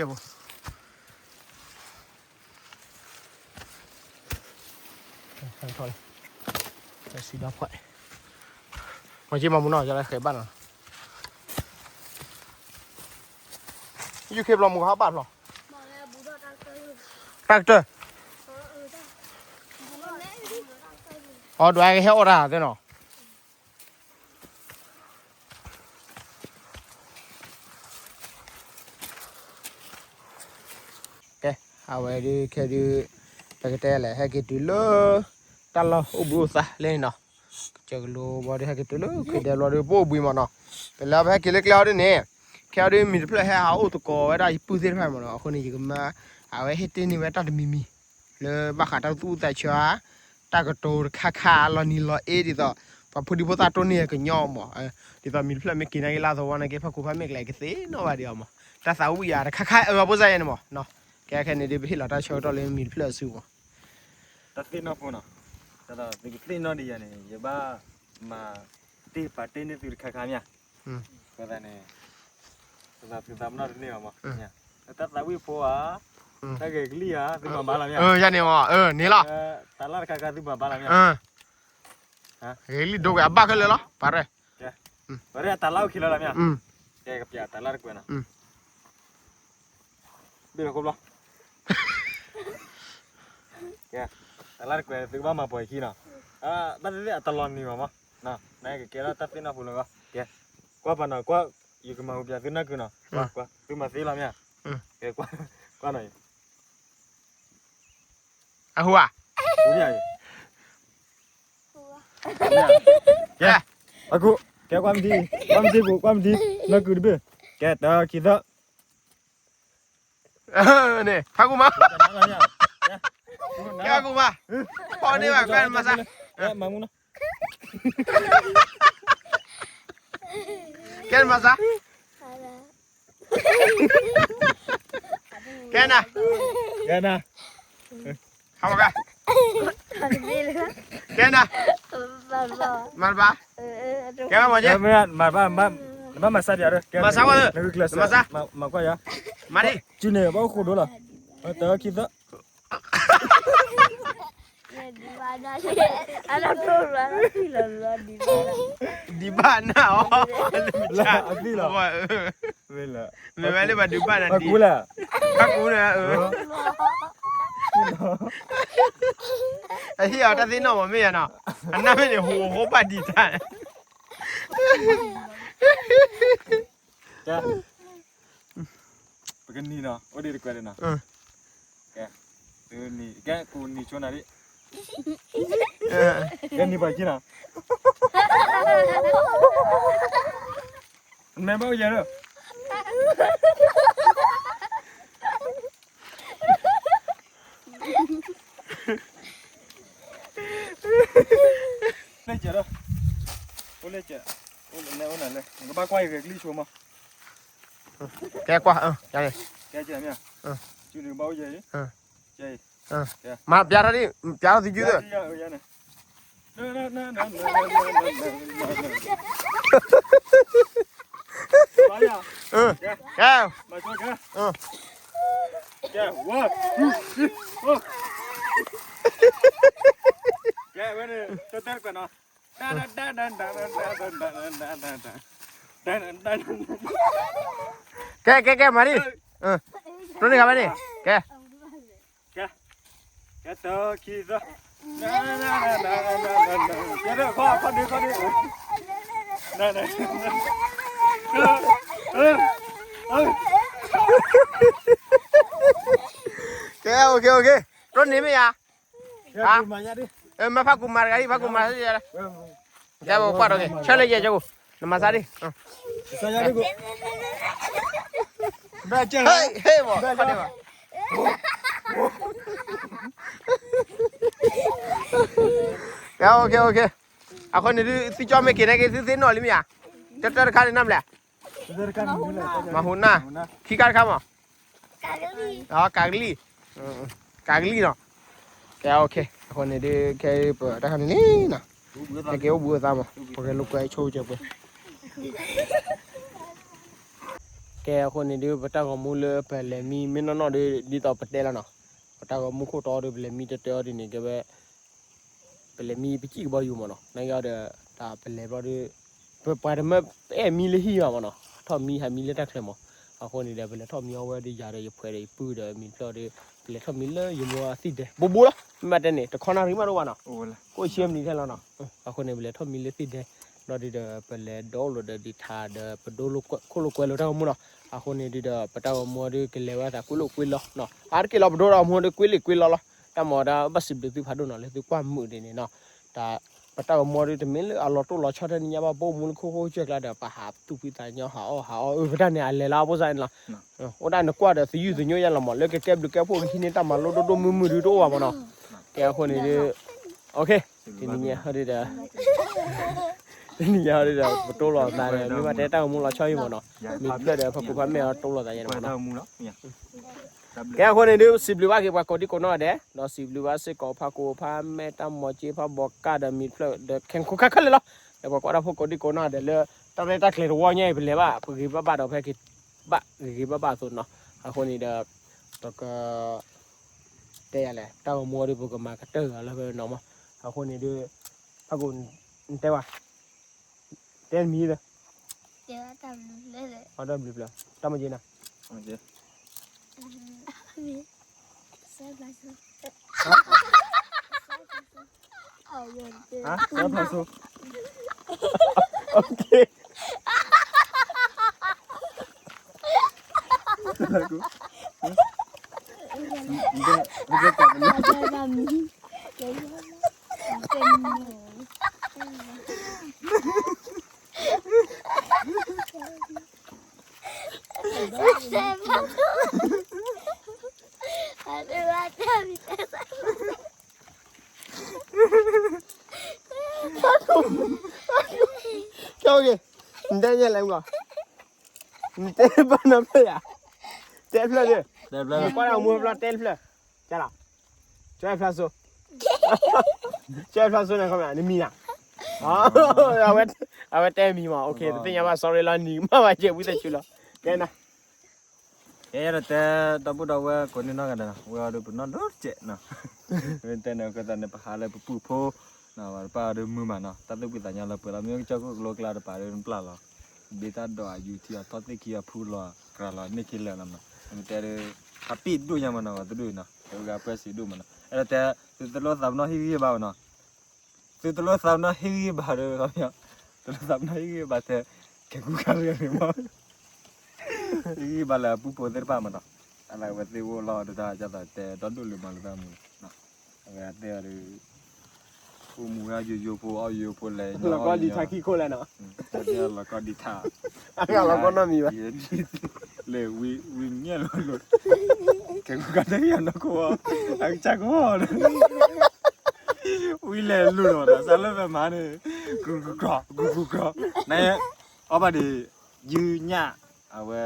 ကစၢၢ်ဖိ မီၤက့မၤမူနီၤ ယလၢဃဲၤဘၣ်နီၤ, ယူၤခ့ဖျီမူကဟးဘၣ်ဖျီ, တၢ်ကတၢၢ်, အီၤဒွးကဟဲအီၣ်တၢ်သ့နီၤ. ကဲ, အဝဲဒုးခဲဒုး, ပကတဲလဲၣ် ဟဲက့ၤတုၤလၢ တၢ်လီၢ်အိၣ်ဘှံးအိၣ်သါလဲၣ်နီၤ, ကစၢၢ်ကလိဘီဒုး ဟဲက့ၤတုၤလၢ ခ့ဒဲးဘျီဒုး ပအိၣ်ဘှံးမးနီၤ, ပလဲၤပဟဲက့ၤလၢကျဲအီၤဒုးန့ၣ်, ခဲအီၤဒုးမံၤတဖျၢၣ်ဟဲဟးအိၣ်သကိးဝဲဒၣ်ယပုၢ်သ့ၣ်တဖၣ်မးနီၤ, အဃိန့ၣ် ယကမၤ, အဝဲဟ့ၣ်တ့ၢ်န့ၢ်ဝဲတၢ်တမံၤမံၤ လၢဘၣ်ဃးတၢ်သူၣ်အုးသးဆၢဧါ, တၢ်ကတိၤတခါခါလီၤနံၤလီၤအ့ဒ်သိး, ပှၤဖိဒံဖိသၣ်တိၢ်န့ၢ်ကညီမး, ဒ်သိးမံၤတဖျၢၣ်မ့ၢ်က့ၤနာ်က့ၤလၢသဝီနာ်က့ၤ ဖးခိၣ်ဖးမ့ၢ်ကလဲၤကသ့နီၣ်ဘၣ်ဒံးအီၤမး, တၢ်သးဝံၣ်ယၤတခါခါအၢအဖိစၢ်ယဲန့ၣ်မး, ကဲခဲန့ၣ်ဒုး ပဟ့ၣ်လီၤတၢ်ဆၢကတီၢ်လၢမံၤတဖျၢၣ်အစုမး, တၢ်သ့ၣ်နီၣ်ဖိနီၤ, တၢ်သ့ၣ်နီၣ်ဒံးယၤန့ၣ် ယဘၣ်မၤ တ့ၢ်ပာ်တ့ၢ်န့ၢ်သုတခါခါမး, အဃိသတးန့ၣ် ပသးသုသးပနီၣ်တန့ၢ်ဘၣ်မး, တၢ်သးဝံၣ်ဖိဧါ, တၢ်ဂဲၤကလံၣ်ဧါ သုမၤဘၣ်လီၤမး, ယၤန့ၣ်မး, န့ၣ်လီၤ, တၢ်လၢ်တခါခါသုမၤဘၣ်လီၤမး, ဂဲၤကလံၣ်ဒိဝဲအဘၣ်ခဲလၢာ်လီၤ ပှၤရဲ, ပှၤရဲအတၢ်လၢ်အိၣ်ခံလီၤလီၤမး, ကဲကပျးတၢ်လၢ်တကွဲးနီၤ ဘ့ၣ်လီၤခိဘျီ, ကဲ, တၢ်လၢ်တကွဲးသုကဘၣ်မၤပိာ်ယခံနီၤ, ဘၣ်သ့ၣ်သ့ၣ်အတလီၤနံၤဘၣ်မး, နကကဲထီၣ်တၢ်သ့ၣ်နီၣ်ဖိလၢဂီၢ်, ကဲ, ကွၢ်ပာ်နီၤ, ကွၢ်, ယကမၤဟူပၠးသုနၢ်ကုနီၤ, ကွၢ်, ကွၢ်, သုမၤသ့လီၤမး, ကဲ, ကွၢ်နီၤ, အဟူဧါ, ကဲ, အကူ, ကဲ, ကွၢ်မံၤဒံ, ကွၢ်မံၤဒံ, ကွၢ်မံၤဒံ, နၢ်ကုတဘ့ၣ်, ကဲ, တၢ်ခံသၢ န့ၣ် ဖးကူမး, ကဲကူမး, ဖီန့ၢ်ဘၣ် ကဲမၤစၢ်, ကဲမၤစၢ်, ကဲနၤ, ကဲနၤ, ဟးမၤကါ, ကဲနၤ, မၤတဘၣ်, ကဲမၤကါ, မၤဘၣ်, မၤစၢ်ဒီး, မၤစၢ်ဝဲ, မၤစၢ်, မၤကွၢ်ယၤ, မၤဒံး, ကၠူန့ၣ် ဘၣ်အိၣ်ဃိဒိလီၤ, တၢ်ခံသၢ ဒံးဘၣ်နၢ်အီၤ, အသံလီၤ, မ့ၢ်ဝဲလၢပှၤဒံးဘၣ်နၢ်ဒံး, ဖးကူလၢ, အဟ့ၣ်အီၤတၢ်သ့ၣ်နီၣ်မးမ့ၢ်ယါနီၤ, အနၢ်မ့ၢ်န့ၣ် ဟူးဟိဘၣ်ဒံးတၢ် ကဲ, ပကနံၤနီၤ, အိၣ်ဒံးတကွဲးဒံးနီၤ, ကဲ, ကဲ, ကိးနံၤဆိနၤဒံး, ကဲနံၤပှၤကံနီၤ, မ့ၢ်ဘၣ်ယဲလၢ လဲၣ်ကဲးဒီး, အိၣ်လဲၣ်ကဲး, အိၣ်လဲၣ်, နကဘၣ်ကွၢ်ယဂဲၤကလံၣ်ဆိမး, ကဲကွၢ်, ကဲကဲမ့ၢ်, ကဘၣ်အိၣ်ယဲ, မၤပျါထီၣ်ဒံး, ပျါထီၣ်သံကုသၢ, န့ၣ် ကဲ ကဲ ဝဲန့ၣ် တၢ်တၢ်တကွၢ်နီၤ ကဲ ကဲ ကဲ မၤဒံၣ်, တိၢ်န့ၢ်ဂၤဝဲန့ၣ်, ကဲ, ကဲ, ကဲ တၢ ခံ သၢ, ကဲ ခီ ခီဒု ခီဒု, ကဲ အိၣ်ခ့ အိၣ်ခ့, တိၢ်န့ၢ်မ့ၢ်ယါ, မၤဖးကူမၤတဂၤဒံး ဖးကူမၤ, ကဲ ပကွၢ်ဒီးက့ၤ ဆၢလၢယဲၢ်ကၠိ, နမၤစၢ်ဒံး, ဟ့ၣ် ဟ့ၣ် ဘီၣ် ကဲ အိၣ်ခ့ အိၣ်ခ့, အဃိန့ၣ်ဒုး သုကၠီမ့ၢ်က့ၤန့ၣ်က့ၤ သုသ့ၣ်နီၣ်လံမ့ၢ်ဧါ, တၢ်တၢ်တခါန့ၣ်နမ့ၢ်လဲၣ်, မၤဟူနၢ်, ခံခါတခါမး, ကးကလံၣ်, ကးကလံၣ်နီၤ, ကဲ အိၣ်ခ့ အဃိန့ၣ်ဒုး ခဲပတၢ်ခါန့ၣ်လံနီၤ, ကဲ ကဲအိၣ်ဘှံးအိၣ်သါမး ပကဲလိာ်ကွဲဆိကဲပှဲၤ ကဲ အဃိန့ၣ်ဒုး ပတၢ်ဂီၤမူလၢပလဲၤမံမ့ၢ်နီၢ်နီၢ်ဒုး ဒ်သိးပတဲလီၤနီၤ, ပတၢ်ဂီၤမူခိၣ်တီအီၤဒုး ပလဲၤမံတၢတၢအီၤဒ်န့ၣ် ကဲဝဲ ပလဲၤမံပစံၣ်ကဘီယူၤမးနီၤ, နာ်က့အီၤဒီး တၢ်ပလဲၤဘျီဒုး ပပှၤတမၢအဲၣ်မံလၢဟံၣ်ဘၣ်မးနီၤ, ထီၣ်မံဟးမံလၢတၢ်ချၢမး, အဃိန့ၣ်ဒီး ပလဲၤထီၣ်မံအီၤဝဲဒီး ယၤဒီးယဖှဲးဒီးယပုၢ်ဒီး မံဖျၢၣ်ဒီး ပလဲၤထီၣ်မံလၢယမိၢ်အသ့ၣ်ဒဲး ဘိဘိလီၤ, မ့ၢ်တဲန့ၣ် တခီနၣ်ရံၣ်မးတအိၣ်ဘၣ်နီၤ, ကိၣ်ဆံမနံၤထဲလီၤနီၤ, အဃိန့ၣ် ပလဲၤထီၣ်မံလၢသ့ၣ်ဒဲး ဘျီဒုးဒီး ပလဲၤဒိလိာ်ဒီးဒံးထါဒီး ပဒိလိာ်ခိၣ်လိာ်ကွဲလိာ်တၢ်ဂီၤမူနီၤ, အဃိန့ၣ်ဒုးဒီး ပတၢ်ဂီၤမူအီၤဒုး ကလဲၤဝဲသးကွ့လိာ်ကွ့လီၤနီၤ, အါတက့ၢ်လီၤ ပဒိဒီးအီၤမူဒီး ကွ့လံာ်ကွ့လီလီၤ, တၢ်မၤဒီး ဘၣ်စံးဘျုးသုဖးဒိၣ်နီၤ လၢသုကွၢ်မုာ်ဒ်န့ၣ်နီၤ, တၢ် ပတၢ်ဂီၤမူအီၤဒုး တမ့ၢ်လၢအလီၤတိၢ်လီၤဆီထဲန့ၣ်ညါဘၣ်, ဘိမူလၢခိၣ်ဃိၣ်ကၢၢ်ကျါဒီး ပဟးသူၣ်ဖှံသးညီ ဟးအီၣ်ဟးအီၣ် အၢ ပတၢ်န့ၣ် အလဲၤလၢအဖိစၢ်န့ၣ်လီၤ, အိၣ်ဒၣ်နကွၢ်ဒီးသယုၢ်သညိယါလီၤမး လၢကကဲဘျုးကဲဖှိၣ်ကဟံးန့ၢ်တၢ်မၤလိဒိၣ်ဒိၣ်မုၢ်မုၢ်ဒုးတအိၣ်ဘၣ်မးနီၤ, ကဲအဃိန့ၣ်ဒုး တနံၤညါဟီဒုးဒီး တနံၤညါဟီဒုးဒီး ပတိၢ်လီၤသးဒီး မ့ၢ်ဘၣ်တဲတၢ်ဂီၤမူလီၤဆီအံၤမးနီၤ, မံဖျၢၣ်ဒီးဖးကူဖးမဲာ်အီၤတိၢ်လီၤသးယါန့ၣ်မးနီၤ ကဲအဃိန့ၣ်ဒုး စံးဘျုးဘၣ်က့ၤပှၤကိးဒံကိးနီၢ်ဂၤဒဲး, ဒီးစံးဘျုးဘၣ်စ့ၢ်ကီးဖးကူဖးမဲာ် တၢ်မီၤက့ဖးဘီကၢ်ဒီးမံဖျၢၣ်ဒီး ခဲခိၣ်ခါခဲလၢာ်လီၤ, ဒီးပှၤကွၢ်တၢ်ဖိကိးဒံကိးနီၢ်ဂၤဒဲးလၢ တၢ်ရဲၣ်တၢ်ကျဲၤတဝီညါအံၤ ပလဲၤဘၣ် ပဂ့ၤဘၣ်ဘၣ်ဒီး ပဟဲက့ၤဘၣ်ဂ့ၤဂ့ၤဘၣ်ဘၣ်အသိးနီၤ, အဃိန့ၣ်ဒီး ပက တဲယၤလဲၣ် တၢ်ဂီၤမူအီၤဒုး ပကမၤကတၢၢ်အီၤလၢဖဲနီၤမး, အဃိန့ၣ်ဒုး ဖးကူ နတဲဝဲ တဲမံၤဒီး အီၣ်တၢ်ဘျုးဖျၢၣ် တၢ်မၤက့ၤနၤ ကဲ နတဲညါလဲၣ်မး, နတဲဘၣ်နီၤဖျၢၣ်ယါ, တဲဖျၢၣ်ဒီး, ကွၢ်တၢ်ဂီၤမူဖျၢၣ်တဲတဖျၢၣ်, ကဲလီၤ, ကဲဖျၢၣ်စိ, ကဲဖျၢၣ်စိန့ၣ် ခီမ့ၢ် နမံၤဧါ, အဝဲတဲမံၤမး, အဝဲတဲမံၤမး, အဝဲတဲမံၤမး, အဝဲတဲမံၤမး, ကဲနၤ ကဲ ယအဲၣ်ဒိးတဲ ဒီပုၢ်ဒီဝဲၢ်ကိးဒံနီၢ်ဂၤဒဲးနီၤ, ဝဲအီၤဒုးပနီၢ်ဒိၣ်စဲးနီၤ, ဝဲတဲန့ၣ် အဃိသတးန့ၣ် ပဟးလၢပပုၢ်ဖိ, ပပၢ်အီၤဒုးမုာ်မးနီၤ, တၢ်သူၣ်ဖှံသးညီလၢပှဲၤလီၤ, မ့ၢ်ကစၢၢ်ခိၣ်ကလိကျါတပၤဒုးနပျၢ်လီၤ, ဘ့ၣ်တၢ်ဒိးအယူၤထံအီၤထီၣ်သ့ၣ်ခံအီၤဖုလီၤကြၤလီၤန့ၣ်ခံလၢာ်လီၤနီၤ, မ့ၢ်တဲဒုး ဟးပ့ၣ်ဒိၣ်ညါမးနီၤ, အီၤတဒုးနီၤ, တဝဲဂၤပှဲၤစံးဒိၣ်မးနီၤ, အဲၣ်ဒိးတဲ သုတလိၣ်သးပနီၣ်ဟ့ၣ်ဂံၢ်ဘါဘၣ်နီၤ သုတလိၣ်သးပနီၣ်ဟ့ၣ်ဂံၢ်ဘါဒီး ခီပညီ တလိၣ်သးပနီၣ်ဟ့ၣ်ဂံၢ်ဘါတဲ ကဲကူကါလၢန့ၣ်မး ဟ့ၣ်ဂံၢ်ဘါလၢအပုၢ်ဖိသ့ၣ်တဖၣ်မးနီၤ, အလၢအဝဲသ့ၣ်အိၣ်လီၤတဒၣ် ကၢ်သးတဲဒီဒိၣ်လၢမၤလၢတၢ်မူနီၤ, အဝဲအတဲအီၤဒီး အိၣ်မူဝဲယိယိဖိ အီၣ်ယိယိဖိလဲၣ် လီၤကီဒံးထါခံခိၣ်လဲၣ်နီၤ, လီၤကီဒံးထါ လီၤကီနီတမံၤဘၣ်, လၢဝံၤညၣ်လီၤလိၤ ကဲကူကါတၢ်ဟ့ၣ်အီၤနီၢ်ကဝီၤ အကစၢ်ကဝီၤဒီး ဝံၤလဲၤလိၤဒီး စးလၢပမၤန့ၣ် ကြူကြူကြူ ကြူကြူကြူ န အီၣ်ဘၣ်ဒံး ယုၢ်ညၣ် အဝဲ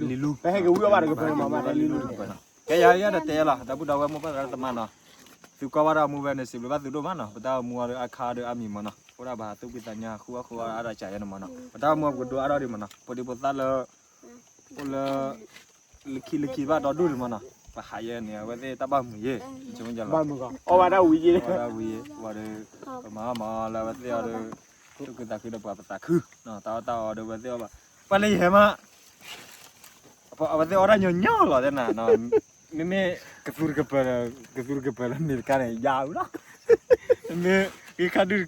လံလူ ပဟဲက့ၤဝံအီၣ်ဘၣ်တကပၤမး မၤတဲလံလူတကပၤနီၤ, ကဲယၤယၤဒီးတဲလီၤ ဒီပုၢ်ဒီဝဲၢ်မိၢ်ပၢ်သရၣ်သမါနီၤ, သုကွၢ်ဘၣ်တၢ်အိၣ်မူဝဲန့ၣ် စံးဘျုးဘၣ်သုဒိၣ်မးနီၤ, ပတၢ်အိၣ်မူအီၤဒီးအါခါဒီးအါမံၤမးနီၤ, အိၣ်ဒၣ်ဘၣ်ဟးသူၣ်ဖှံသးညီ ဃုအီၣ်ဃုအီအါဒၣ်ကၢ်ယဲန့ၣ်မးနီၤ, ပတၢ်အိၣ်မူအပကဒိအါထီၣ်ဒံးမးနီၤ, ပဒံးဖိသၣ်လၢ အိၣ်လၢ လၢခံလၢခံဘၣ်ဒီဒူၣ်ဒံးမးနီၤ, ပဟးယဲန့ၣ် အဝဲသ့ၣ်တၢ်ဘၣ်မုာ်ယဲ, ဘၣ်မုာ်ကီး အီၣ်ဘၣ်တၢ်ဝံၤယဲ, အီၣ်ဘၣ်တၢ်ဝံၤယဲ, ပှၤဒီး ပမၤအီၣ်မၤအီလၢအဝဲသ့ၣ်အီၤဒီး သူၣ်ခုသးခုဒီးပှၤပသးခု, တၢ်အီၣ်တၢ်အီဒီးအဝဲသ့ၣ်အီၣ်ဘၣ်, ပှၤလၢယဟဲမး အဝဲသ့ၣ်အီၣ်တၢ်ညီညီလီၤတဲနၤ, မ့မ့ၢ်ကသူတကပၤဒီး ကသူတကပၤလၢမ့ၢ်တကါန့ၣ် ယါဝံၤလီၤ, မ့ၢ် ဂ့ၢ်ခါဒုၣ်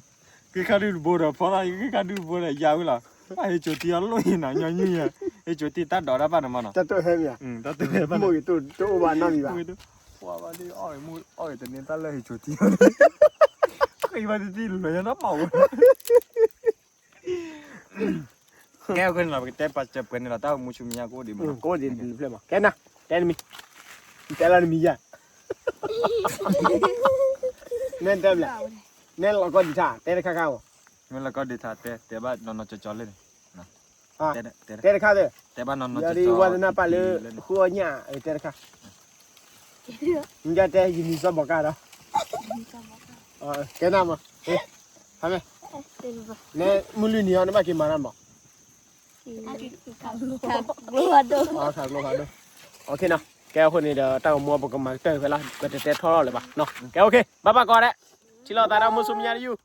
တဘိဒီး ဖီသၣ်ဂ့ၢ်ခါဒုၣ်တဘိဒီး ယါဝံၤလီၤ, ဘၣ်ဟ့ၣ်ကၠိၤတံၢ်အီၤလိၣ်အံၤနီၤ ညီနုၢ်ယဲ, ဟ့ၣ်ကၠိၤတံၢ်တၢ်ဒိးတၢ်ဘၣ်န့ၣ်မးနီၤ, တၢ်တဟဲမး, တၢ်တဟဲဘၣ်, မိၢ်ဂ့ၤတအိၣ်ဘၣ်နီတမံၤဘၣ်, ပှၤဘၣ်လံ အီၣ်ဂ့ၤမူ အီၣ်ဂ့ၤတန့ၢ်တၢ်လၢဟ့ၣ်ကၠိၤတံၢ်အီၤ, ဃ့ဘၣ်တံၢ်တံၢ်လၢာ်ညါနီတမံၤဝဲ ကဲ အဃိန့ၣ်လီၤ ပကတဲပာ်စၢၤပှဲၤန့ၣ်လီၤ တၢ်အိၣ်မူဆူမဲာ်ညါကအိၣ်ဒံးမး, ကအိၣ်ဒံးတဖျၢၣ်မး, ကဲနၤ, တဲနမံၤ, တဲလီၤနမံၤယၤ, နဲတဲဘျဲၣ်, နဲလီၤကီဒံးထါ တဲတခါခါမး, မ့ၢ်လီၤကီဒံးထါ တဲ တဲဘၣ်နီၢ်နီၢ်ကၠီကၠီလၢန့ၣ်, တဲတခါသၢ, တဲဘၣ်နီၢ်နီၢ်ကၠီကၠီ, ယၤဒ်ဝါသနၢ်ပာ်လၢ ဃုအီၣ်ညၣ် တဲတခါ နကတဲယမံၤစီၤဘီကါဒီး, ကဲနၤမး, ဖးမဲ, နဲမုၢ်လွံၢ်နံၤအီၤ နဘၣ်က့ၤမၤတၢ်မး, ခးကျိဖးဒိၣ်, ကဲအဃိန့ၣ်ဒီး တၢ်ဂီၤမူပကမၤကတၢၢ်ဖဲလၢ ပတတဲထီၣ်လၢၤဘၣ်, ကဲ okay ဘၣ်ဘၣ်ကီးဒဲး, ထံၣ်လိာ်သးတၢ်အိၣ်မူဆူမဲာ်ညါတယုၢ်